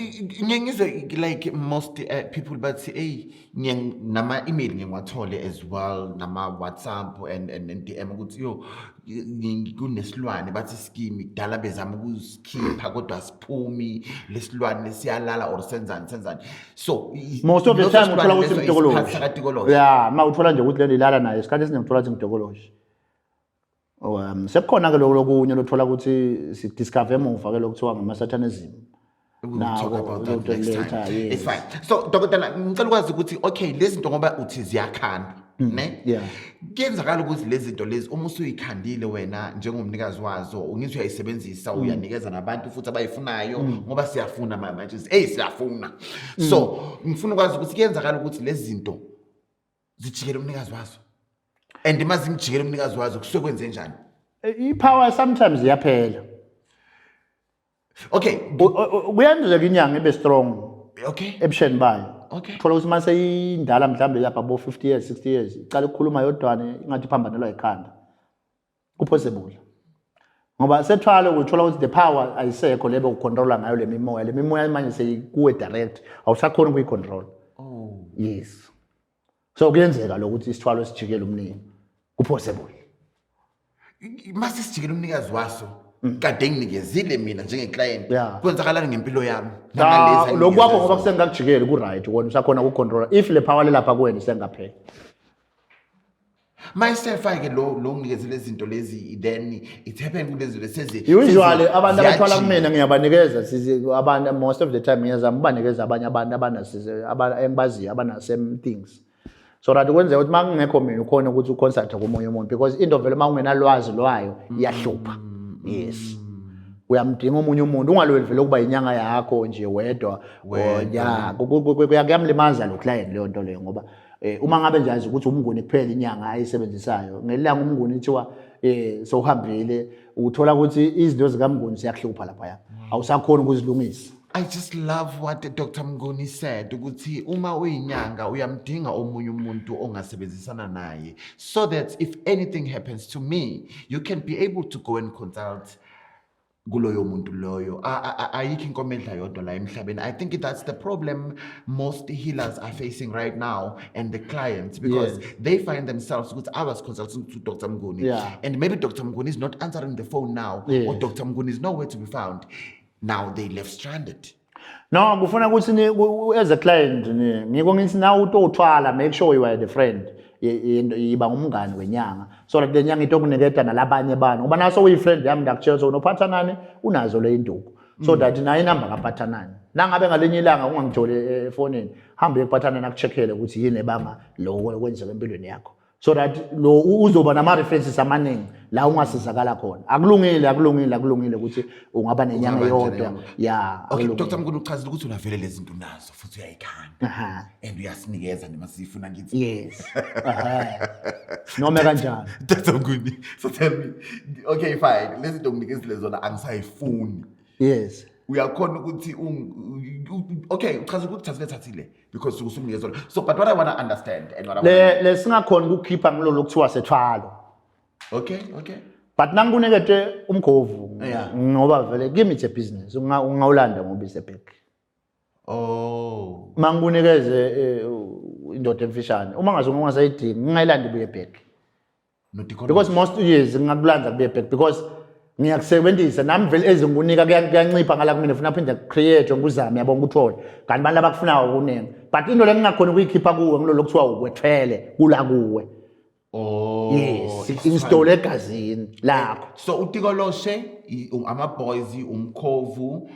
Ngiye ngizwe like most people bathi hey, ngiye nama email ngiye ngiwathole as well, nama WhatsApp and DM ukuthi yo kunesilwane bathi skimi kudala bezama ukusikhipha kodwa asiphumi lesilwane, siyalala or senzani senzani, so Most of the leso time silwane uthola ukuthi leso ngutokoloshi. isiphathi sakatokoloshi. Ya, ma uthola nje ukuthi lento ilala naye isikhathi esiningi uthola ukuthi ngutokoloshi. Oh, sekukhona ke lokho lokunye lothola ukuthi si-discover emuva ke lokuthiwa ngama-satanism. We will Now, talk about we'll that do next later, time. yes. It's fine. So dokotela, ngicela ukwazi ukuthi okay, lezi zinto ngoba uthi ziyakhandwa, ne? Yeah. Kuyenzakala ukuthi lezi zinto lezi uma usuyikhandile wena njengomnikazi wazo, ngithi uyayisebenzisa, uyanikeza nabantu futhi abayifunayo, ngoba siyafuna manje, hey, siyafuna. So ngifuna ukwazi ukuthi kuyenzakala ukuthi lezi zinto zijikele umnikazi wazo. And mazimjikele umnikazi wazo kusuke kwenze njani? I-power sometimes iyaphela. Kuyenzeka inyanga ibe strong ebusheni bayo. Thola ukuthi mase indala mhlambe lapha bo 50 years, 60 years, icala ukukhuluma yodwana ingathi iphambanelwa ikhanda. Kupossible. Ngoba sethwala ukuthola ukuthi the power ayisekho lebe ucontrola ngayo le mimoya. Le mimoya manje seyikuwe direct, awusakhona ukuyicontrol. Oh. Yes. So kuyenzeka lokuthi isithwalo sijikele umnini. Kupossible. Mase sijikele umnikazi waso kade nginikezile mina njenge-client, kwenzakalani ngempilo yami? Nangalezi lokhu kwakho ngoba kusengakujikeli ku right, wena usakhona ukucontrola if le power lelapha kuwena isengaphela. Mayisefa ke lo nginikezile izinto lezi, then it happened kulezi zinto sezi Usually abantu abathwala kumina ngiyabanikeza sizi abantu, most of the time ngiyazama ukubanikeza abanye abantu abanasize engibaziyo abana same things, so that kwenzeka ukuthi makungekho mina ukhona ukuthi uconsult komunye umuntu, because into vele uma ungenalwazi lwayo iyahlupha. Yes, uyamdinga omunye umuntu, ungalweli vele ukuba inyanga yakho nje wedwa. Wedwa. Ya, kuyamlimaza lo client leyo nto leyo, ngoba uma ngabe nje azi ukuthi umnguni kuphela inyanga ayisebenzisayo, ngelanga umnguni kuthiwa sowuhambile, uthola ukuthi izinto zikamnguni ziyakuhlupha laphaya, awusakhoni ukuzilungisa. I just love what Dr. Mnguni said ukuthi uma uyinyanga uyamdinga omunye umuntu ongasebenzisana naye so that if anything happens to me, you can be able to go and consult kuloyo muntu loyo. Ayikho inkomo edla yodwa la emhlabeni. I think that's the problem most healers are facing right now and the clients, because they find themselves ukuthi I was consulting to Dr. Mnguni and maybe Dr. Mnguni is not answering the phone now or Dr. Mnguni is nowhere to be found. Now they left stranded. No, kufuna ukuthi as a client ngiko ngithi na utothwala, make sure you are the friend. Yiba ngumngani wenyanga so that le nyanga itokuniketa nalabanye abantu, ngoba naso uyi-friend yami, ndakutshela so nophathanani unazo le induku so that nayo inamba kaphathanani. Nangabe ngalinye ilanga ungangitholi efonini, hambe uyekuphathanani akucheckele ukuthi yini ebanga lokho kwenzeka empilweni yakho, so that lo uzoba nama-references amaningi la ungasizakala khona. Akulungile, akulungile, akulungile ukuthi ungaba nenyanga Ungaba nje eyodwa. nenyanga. Ya. Okay. Akulungile. Dr. Mnguni, uchazile ukuthi unavele lezi zinto unazo futhi uyayikhanda and uyasinikeza noma siyifuna ngithi. Yes. Aha. Noma kanjani. Dr. Mnguni, so tell me, okay, fine, lezi zinto nginikezile zona angisayifuni. Uyakhona ukuthi okay, uchaza ukuthi thathile thathile because usukunikeza zona. So but what I want to understand and what I wanna Le lesingakhona ukukhipha ngilolo kuthiwa sethwalo. Okay. But nangikunikete umkhovu ngoba vele kimi it's a business, ungawulanda ngoba is a bag. Mangikunikeze indoda emfishane, uma ngaze ungasayidingi ngingayilanda ibuye back. Nodikolo. Because most years ngingakulanza kubuye back because ngiyakusebenzisa nami vele ezingikunika kuyancipha ngala kumina, funa phinde create ngikuzame, yabona, ukuthole kanti abantu abakufunayo kuningi, but into lengingakhona ukuyikhipha kuwe ngilolo kuthiwa ukwethwele kula kuwe. Yes, install egazini lakho. So utikoloshe, ama-boys, umkhovu,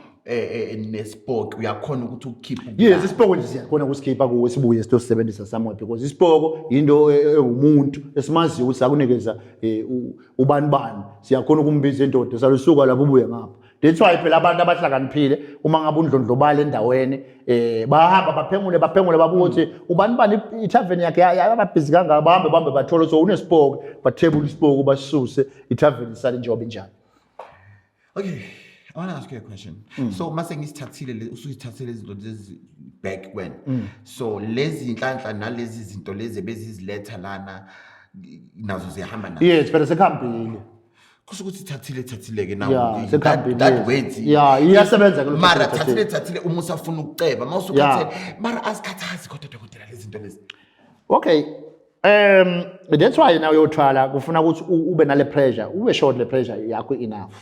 nespoki uyakhona ukuthi ukukhiphe? Yes, isipoko nje siyakhona ukusikhipha kuwe sibuye sitosebenzisa somewhere, because isipoko into ewumuntu esimaziyo ukuthi sakunikeza ubani bani, siyakhona ukumbiza indoda salusuka lapho ubuye ngapha. That's why phela abantu abahlakaniphile uma ngabe undlondlobala endaweni bahamba baphengule baphengule babuke ukuthi ubani bani ithaveni yakhe yababhizi kangaka, bahambe bahambe bathole so unesipoko, bathebule isipoko basisuse, ithaveni isale njengoba injalo. Okay, I want to ask you a question. So mase ngisithathile usuyithathile izinto lezi back when. So lezi inhlanhla nalezi zinto lezi beziziletha lana nazo ziyahamba nazo? Yes, phela sekuhambile. Kusho ukuthi thathile thathile ke now. Yeah, sekuhambile, That yes. words. Yeah, iyasebenza ke lokho. Mara thathile. thathile thathile uma usafuna ukuceba, mawusukhathele. Mara azikhathazi kodwa, dokotela, lezi zinto lezi? Okay. That's why now uyothwala kufuna ukuthi ube nale pressure, ube short le pressure yakho enough.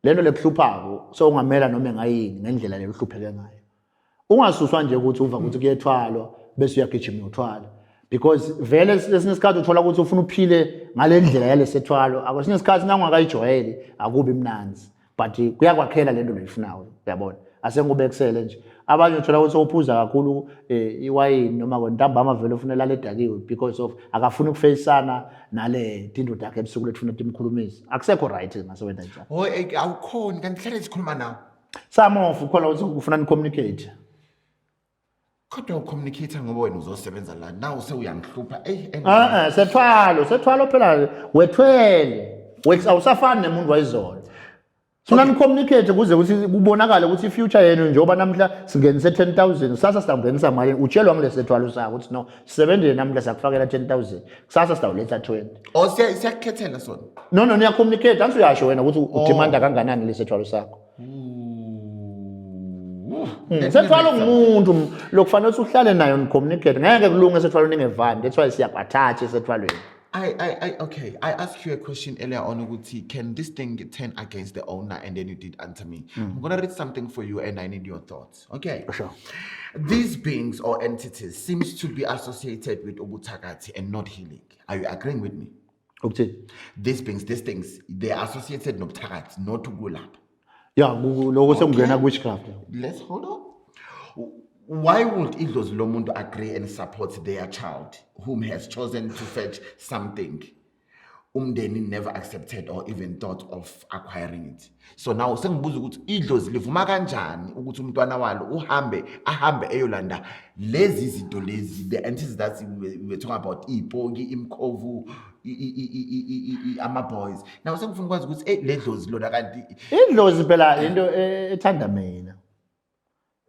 Lento lekuhluphako so ungamela noma engayini ngendlela le uhlupheke ngayo. Ungasuswa nje ukuthi uva ukuthi kuyethwalwa bese uyagijima uyothwala. Because vele lesinye isikhathi uthola ukuthi ufuna uphile ngale ndlela yalesethwalo. Akwesinye isikhathi na ungakayijwayeli akubi mnanzi. But kuyakwakhela lento loyifunayo, uyabona. Asengubekisele nje. Abanye uthola ukuthi uphuza kakhulu iwayini noma kontambama vele ufuna lale edakiwe because of akafuni ukufeyisana nale tindoda yakhe ebusuku lethuna timkhulumise. Akusekho right ngasebenza njalo. Oh, awukhoni kanti hlale sikhuluma nawe. Some of ukhona ukuthi ufuna ni communicate. Kodwa ucommunicate ngoba wena uzosebenza la now sewuyangihlupha. Ey. Ah eh, sethwalo, sethwalo phela wethwele. Wethi awusafani nemuntu wayizolo. Sifuna ni communicate kuze ukuthi kubonakale ukuthi i-future yenu, njengoba namhla singenise 10,000, kusasa sitawungenisa mali. Utshelwa ngilesethwalo sakho ukuthi no, sisebenzile namhla sakufakela 10,000, kusasa sitawuletha 20. Oh, siyakukhethela sona. No, niya communicate, ansi uyasho wena ukuthi udemanda kanganani lesethwalo sakho. Sethwalo ngumuntu lokufanele ukuthi uhlale nayo ni-communicate, ngeke kulunge sethwalo ningevani. That's why siyaku-attach esethwalweni. Okay. I asked you a question earlier on, ukuthi, can this thing turn against the owner? And then you did answer me. I'm gonna read something for you and I need your thoughts. Okay. Sure. These beings or entities seems to be associated with ubuthakathi and not healing. Are you agreeing with me? Ukuthini? These beings, these things, they are associated nobuthakathi, not ukulapha. Ya, lokho sekungena witchcraft. Let's hold on. Why would idlozi lomuntu agree and support their child whom has chosen to fetch something umndeni never accepted or even thought of acquiring it? So now sengibuza ukuthi idlozi livuma kanjani ukuthi umntwana walo uhambe ahambe eyolanda lezi zinto lezi, the entities that we were talking about, ipoki, imkhovu, ama-boys. Now sengifuna ukwazi ukuthi le dlozi lona kanti Idlozi phela into ethanda mina.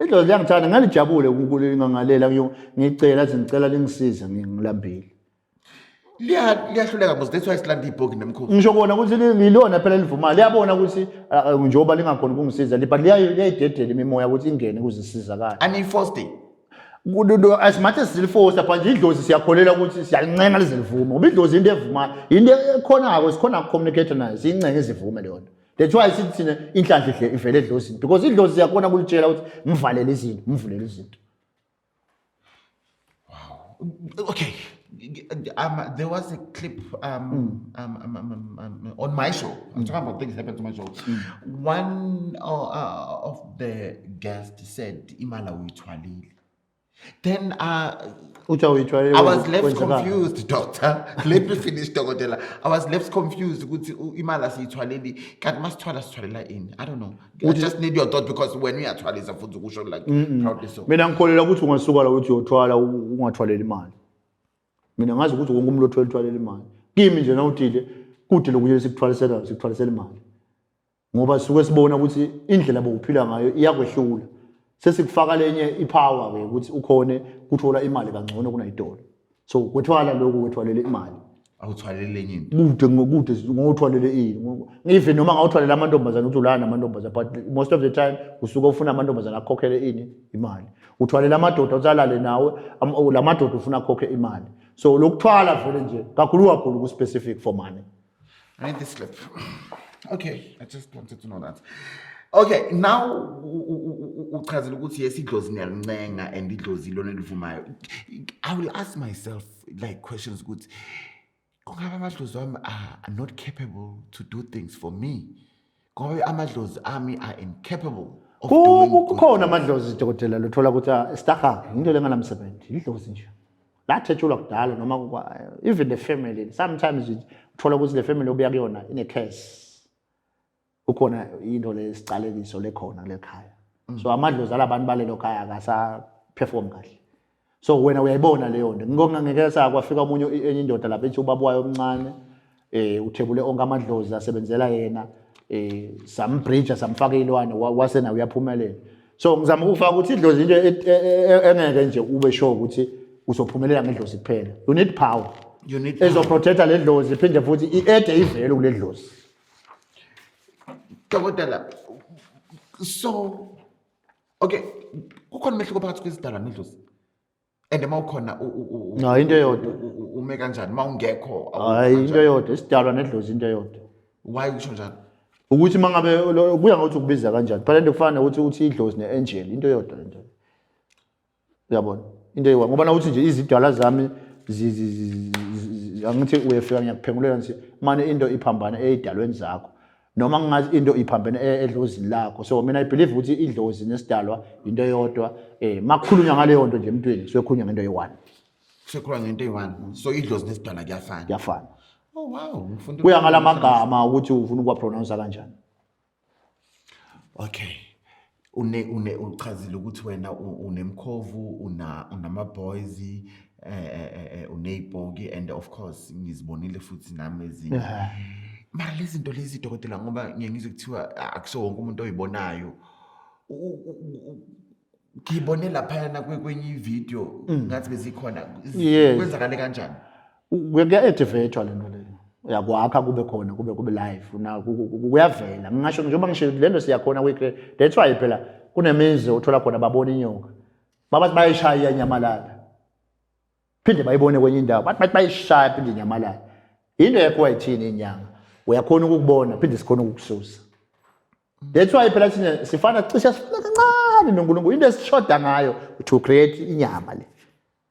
Idlozi liyangithanda, ngalijabule ukulinganghalela ngicela athi ngicela lingisize ngilambile. Liyahluleka mos, that's why silanda ibhoki nemkhovu. Ngisho kona ukuthi lilona phela livumayo, liyabona ukuthi njengoba lingakhoni ukungisiza, but liyayidedela imimoya ukuthi ingene ukuze isizakale. Aniyifoste? As much as silifosta, but nje idlozi siyakholelwa ukuthi siyalincenga lize livume, ngoba idlozi into evumayo, into ekhonako, sikhona ukucommunicate nayo, siyincenge izivume leyo nto. That's why sithi thina inhlanhla ivele edlozini, because idlozi siyakhona ukulitshela ukuthi mvalele izinto, mvulele izinto. Okay. There was a clip on my show. I'm talking about things happen to my show. One of the guests said, "Imala uyithwalile." Then Uthi awuyithwalile. I was left Kwenzekani? confused, doctor. Let me finish, dokotela. I was left confused ukuthi imali asiyithwaleli, kanti masithwala sithwalela ini? I don't know. I just need your thought because when uyathwalisa futhi ukusho like proudly so. Mina ngikholelwa ukuthi ungasuka la uthi uyothwala ungathwaleli imali. Mina ngazi ukuthi wonke umuntu othwele uthwalela imali. Kimi nje nawutile kude lokunye sikuthwalisela, sikuthwalisela imali. Ngoba sisuke sibona ukuthi indlela bokuphila ngayo iyakwehlula. Sesikufaka lenye ipower ke ukuthi ukhone kuthola imali kangcono kunayidolo. So kwethwala lokhu kwethwalele imali. Awuthwalele enye into. Kude ngokude ngothwalele ini. Even noma ngawuthwalela amantombazane uthi ulala namantombazane, but most of the time usuke ufuna amantombazane akhokhele ini imali. Uthwalela amadoda uthi alale nawe, la madoda ufuna akhokhe imali. So lokuthwala vele nje kakhulu kakhulu ku specific for money. I need this clip. Okay, I just wanted to know that. Okay, now uchazile ukuthi yes, idlozi niyalincenga and idlozi lona elivumayo. I will ask myself like questions ukuthi kungabe amadlozi wami are not capable to do things for me. Kungabe amadlozi ami are incapable of doing good Kukhona things. Amadlozi, dokotela, lothola ukuthi staha into lenganamsebenzi, idlozi nje. Lathetshulwa kudala noma even the family sometimes uthola ukuthi le family obuya kuyona ine curse. Kukhona into lesicalekiso lekhona kule khaya. So amadlozi alabantu balelo khaya akasa perform kahle. So wena uyayibona leyo nto. Ngibonga ngeke sakwafika omunye enye indoda lapha ethi ubaba wayo omncane uthebule onke amadlozi asebenzela yena, sambridge samfaka ilwane wase naye uyaphumelela. So ngizama ukufaka ukuthi idlozi into engeke nje ube sure ukuthi uzophumelela ngedlozi kuphela. You need power. You need power. Ezoprotecta le dlozi iphinde futhi i-add ivelu kule dlozi. Dokotela, so okay, kukhona umehluko phakathi kwesidalwa nedlozi? And uma ukhona No, into eyodwa. Ume kanjani? Uma ungekho, Hayi, into kanjani? eyodwa, isidalwa nedlozi into eyodwa. Why usho njalo? Ukuthi mangabe kuya ngokuthi ukubiza kanjani. Phela into kufana nokuthi uthi idlozi ne-angel, into eyodwa lento. Uyabona? Into eyodwa. Ngoba nawuthi nje izidalwa zami angithi uyefika ngiyakuphengulela ngithi mane into iphambana eyidalweni zakho. Noma ngingathi into iphambene edlozini lakho. So mina I believe ukuthi idlozi nesidalwa into eyodwa. Makukhulunywa ngaleyo nto nje emntwini, kusuke kukhulunywa ngento eyi-one. Kusuke ngento eyi-one. So idlozi nesidalwa kuyafana. Kuyafana. Oh wow, ngifunda Kuya ngalamagama ukuthi ufuna ukuwapronounce kanjani. Okay. Une uchazile ukuthi wena unemkhovu, unama boys, uneyipoki, and of course ngizibonile futhi nami ezinye. Mara lezi zinto lezi, dokotela, ngoba ngiye ngizwe kuthiwa akusiwo wonke umuntu oyibonayo. Ngibone laphayana kwenye ivideo ngathi bezikhona. Kwenzakale kanjani? Kuya-activate le nto leyo. Uyakwakha kube khona, kube live, kuyavela. Ngingasho njengoba ngisho le nto siyakhona kuyi-create. That's why phela kunemizi othola khona babona inyoka. Babathi bayishaya iyanyamalala. Phinde bayibone kwenye indawo, bathi bayishaya phinde inyamalala. Into yakho ayithini inyanga. Uyakhona ukukubona phinde sikhona ukukususa. That's why phela thina sifana cishe sifana kancane noNkulunkulu. Into esishoda ngayo to create inyama le.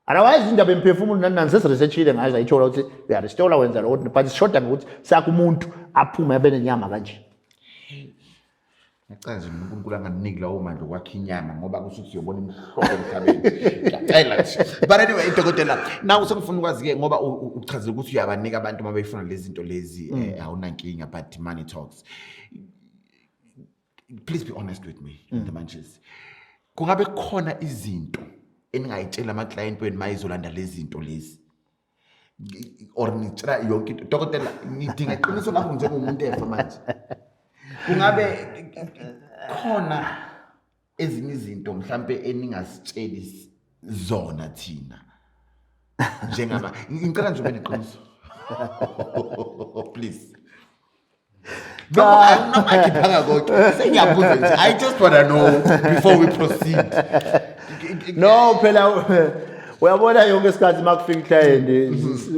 Otherwise indaba yemphefumulo nani nani sesiresearchile ngayo, sayithola ukuthi uyarestore wenza lokho, but sishoda ngokuthi sakhe umuntu aphume abe nenyama kanje. Ngiyacela nje uNkulunkulu anganiki lawo mandla okwakha inyama, ngoba kusho ukuthi uyobona imihlobo emhlabeni. Ngiyacela nje. But anyway, dokotela, now sengifuna ukwazi-ke ngoba uchazile ukuthi uyabanika abantu uma befuna lezi zinto lezi, awunankinga, but money talks. Please be honest with me, the Munchies. Kungabe kukhona izinto eningayitshela ama-client wenu uma izolanda lezi zinto lezi? Or nitshela yonke into? Dokotela, ngidinga iqiniso lakho njengomuntu efa manje. Kungabe khona Ezinye izinto mhlambe eningasitsheli zona thina njengaba, ngicela nje ube neqiniso, please. Noma ngipaka konke, sengiyabuza nje, I just wanna know before we proceed. No, phela uyabona, yonke isikhathi uma kufika i-client,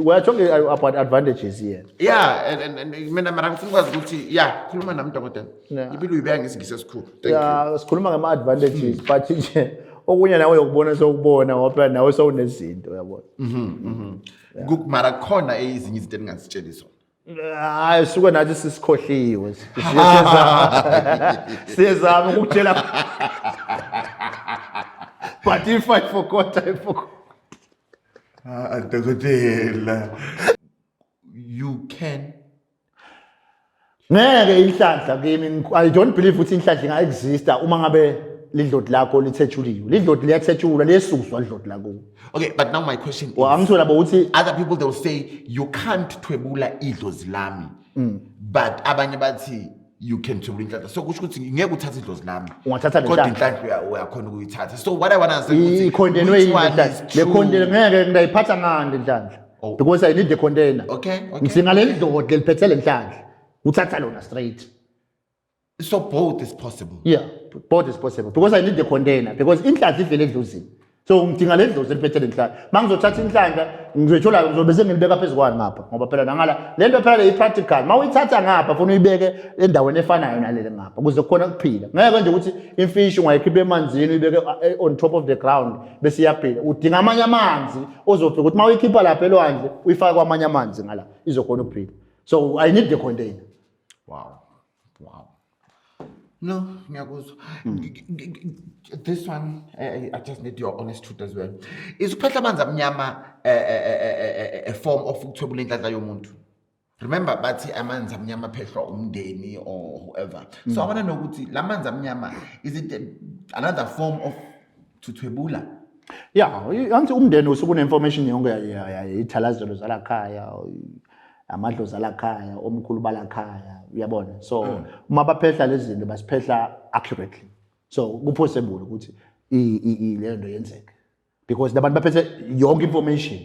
we are talking about advantages here. Yeah, and mina mara ngifuna ukwazi ukuthi, yeah, khuluma nami, dokotela. Impilo uyibeka ngesiNgisi esikhulu, thank you. Yeah, sikhuluma ngama-advantages, but nje okunye nawe uyokubona, sokubona, ngoba phela nawe sewunezinto, uyabona. Mara khona ezinye izinto eningazitsheli zona? Hayi, suke nathi sisikhohliwe, siyezama ukukutshela, but if I forgot, I forgot. Ah, dokotela, you can Ngeke inhlanhla kimi, I don't believe ukuthi inhlanhla inga-exista uma ngabe lidloti lakho lithethuliwe. Lidloti liyathetshulwa, liyesuswa lidloti lakuwo. Okay, but now my question is, Angithola ukuthi other people, they'll say you can't thwebula idlozi lami, but abanye bathi you can thwebula inhlanhla. So kusho ukuthi ngeke uthathe idlozi lami, Ungathatha kodwa nenhlanhla. Inhlanhla uyakhona ukuyithatha. So what I want to understand ukuthi I-container which one is le true? Container ngeke ngayiphatha ngani inhlanhla, Oh. because I need the container. Ngidinga leli dloti leliphethe le nhlanhla, uthatha lona straight. So both is possible? Yeah, both is possible, because I need the container, because inhlanhla ivele edlozini, so ngidinga le dlozi eliphethe le nhlanhla. Uma ngizothatha inhlanhla, ngizoyithola, ngizobe sengilibeka phezu kwani ngapha, ngoba phela nangala le nto phela le i-practical. Uma uyithatha ngapha, funa uyibeke endaweni efanayo nalele ngapha ukuze kukhona kuphila. Ngeke nje ukuthi imfishi ungayikhipha emanzini uyibeke on top of the ground bese iyaphila. Udinga amanye amanzi ozofika ukuthi uma uyikhipha lapha elwandle, uyifake kwamanye amanzi ngala, izokhona ukuphila. So I need the container. Wow. No, ngiyakuzwa. This one, I just need your honest truth as well. Is ukuphehla amanzi amnyama a form of ukuthwebula inhlanhla yomuntu? Remember bathi amanzi amnyama phehlwa umndeni or whoever. So I want to know ukuthi la manzi amnyama, is it another form of tuthwebula? Ya, angithi umndeni usuke une-information yonke ithalazelo zalakhaya, amadlozi alakhaya, omkhulu balakhaya, uyabona. So uma baphehla lezi zinto, basiphehla accurately, so ku-possible ukuthi leyo nto yenzeke because labantu baphethe yonke information.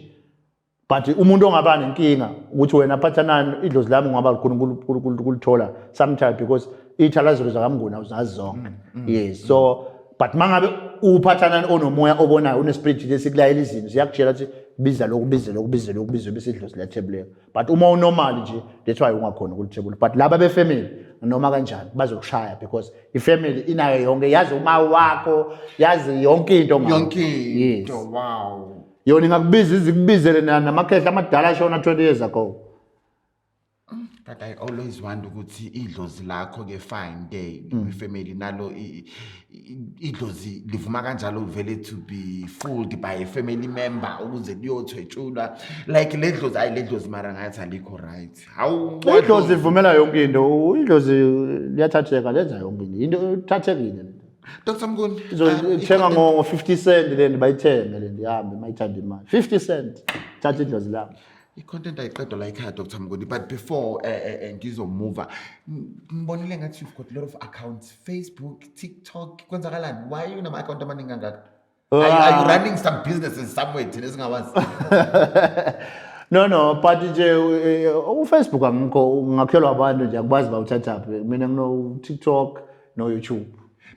But umuntu ongaba nenkinga ukuthi wena phatha nani idlozi lami, ungaba lukhuni kulithola sometime because iy'thalazelo zakaMnguni awuzazi zonke. Yes, so but mangabe uphatha nani onomoya obonayo, une-spirit lesikulayela izinto, ziyakutshela ukuthi biza lokhu, bize lokhu, bize lokhu, bize, bese idlozi liyathebuleka. But uma u-normal nje, that's why ungakhona ukulithebula. But laba be-family, noma kanjani bazokushaya because i-family inayo yonke, yazi uma wakho, yazi yonke into ngawe. Yonke Yes. into. Wow. Yona ingakubiza, izikubizele namakhehla amadala ashona 20 years ago. But I always wonder ukuthi idlozi lakho ke, fine ke, family nalo idlozi livuma kanjalo vele to be fooled by a family member ukuze kuyothwetshulwa? Like le dlozi, ayi, le dlozi mara ngathi alikho right. Hawu. Idlozi ivumela yonke into. Idlozi liyathatheka, lenza yonke into, into ithathekile le nto. Dr Mnguni, Izothenga ngo-50 cent le nto, bayithenge le nto, ihambe mayithanda imali, 50 cent, thatha idlozi lami. I-content ayiqedwa la ekhaya, Dr Mnguni, but before ngizomuva, ngibonile ngathi you've got a lot of accounts, Facebook, TikTok, kwenzakalani? Why unama-account amaningi kangaka? Are you running some businesses somewhere thina esingawazi? No, but nje uFacebook angikho, ngakhelwa abantu nje, akubazi bawuthathaphi. Mina ngino TikTok no YouTube.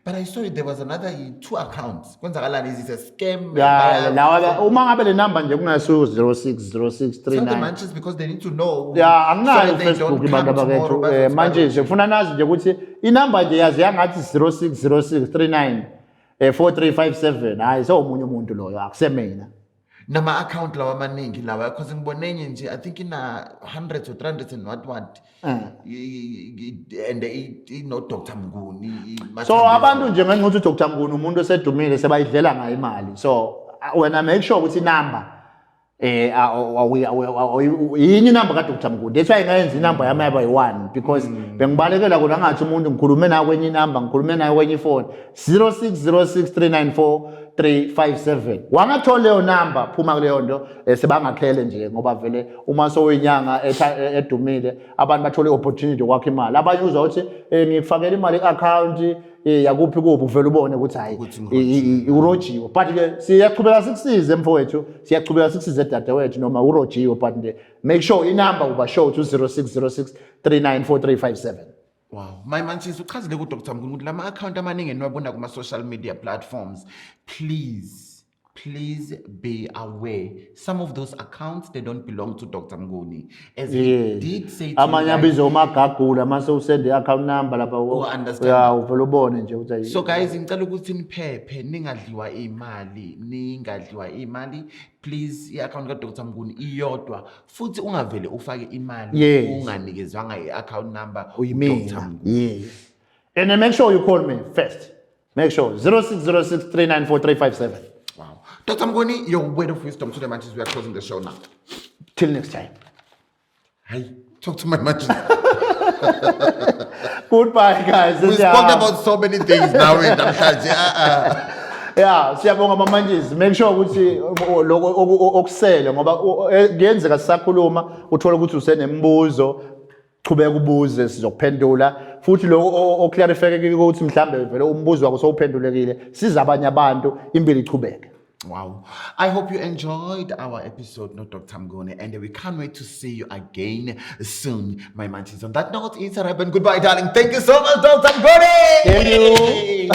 But I saw there was another two accounts. Kwenzakalani? Is it a scam? Ya, lawa uma ngabe le number nje kungasiyo 0606 Tell the 39 manches because they need to know. Ya, anginayo so that they don't uFacebook abantu come tomorrow abakethu. bazothi Manje nje funa nazi nje ukuthi inamba nje yazi yangathi 060639 4357, hayi, sewumunye umuntu loyo, akusemina. Nama-account lawa amaningi lawa, because ngibone enye nje, I think ina hundreds or 300 and what what. And ino-Dr Mnguni. So abantu nje ngenxa ukuthi uDr Mnguni umuntu osedumile, sebayidlela ngayo imali. So wena make sure ukuthi inamba yini, inamba kaDr Mnguni. That's why ngayenza inamba yami yaba yi-one, because bengibalekela kona ngathi umuntu ngikhulume naye kwenye inamba, ngikhulume naye kwenye ifoni, 0606394357. Wangathola leyo namba, phuma kuleyo nto. Sebangakhele nje ngoba vele uma soyinyanga edumile, abantu bathole i-opportunity yokwakha imali. Abanye uzwa ukuthi ngikufakela imali i-account. yakuphi kuphi, uvele ubone ukuthi hayi, Ukuthi urojiwe. But ke siyaqhubeka sikusize, mfowethu, siyaqhubeka sikusize, dadewethu, noma urojiwe, but nje make sure inamba uba sure ukuthi u-0606 394357. Wow, my Munchies, uchazile ku-Dr Mnguni ukuthi lama account amaningi eniwabona kuma-social media platforms, please, please be aware. Some of those accounts, they don't belong to Dr Mnguni. As he did say to you Amanye guys. abizwa umagagula, mase usende i-account number lapha. Understand. Ya, uvele ubone nje ukuthi So guys, ngicela ukuthi niphephe, ningadliwa imali, ningadliwa imali. Please, i-account ka-Dr Mnguni iyodwa, futhi ungavele ufake imali unganikezwanga i-account number uDr. Uyimina. Mnguni. Yes, and then make sure you call me first. Make sure 0606 394357. Wow. Dr. Mnguni, your word of wisdom to the Munchies. We are closing the show now. Till next time. Hey, talk to my Munchies. Goodbye, guys. We spoke about so many things now in namhlanje. Yeah, siyabonga, maMunchies. Make sure ukuthi lokho okusele, ngoba kuyenzeka sisakhuluma uthole ukuthi usenemibuzo, chubeka ubuze, sizokuphendula. Futhi lokho oclarifeke ukuthi mhlambe vele umbuzo wakho sowuphendulekile, siza abanye abantu, impilo ichubeke. Wow. I hope you enjoyed our episode, no Dr. Mnguni, and we can't wait to see you again soon, my Munchies. On that note, it's a wrap and goodbye, darling. Thank you so much, Dr. Mnguni. Thank you.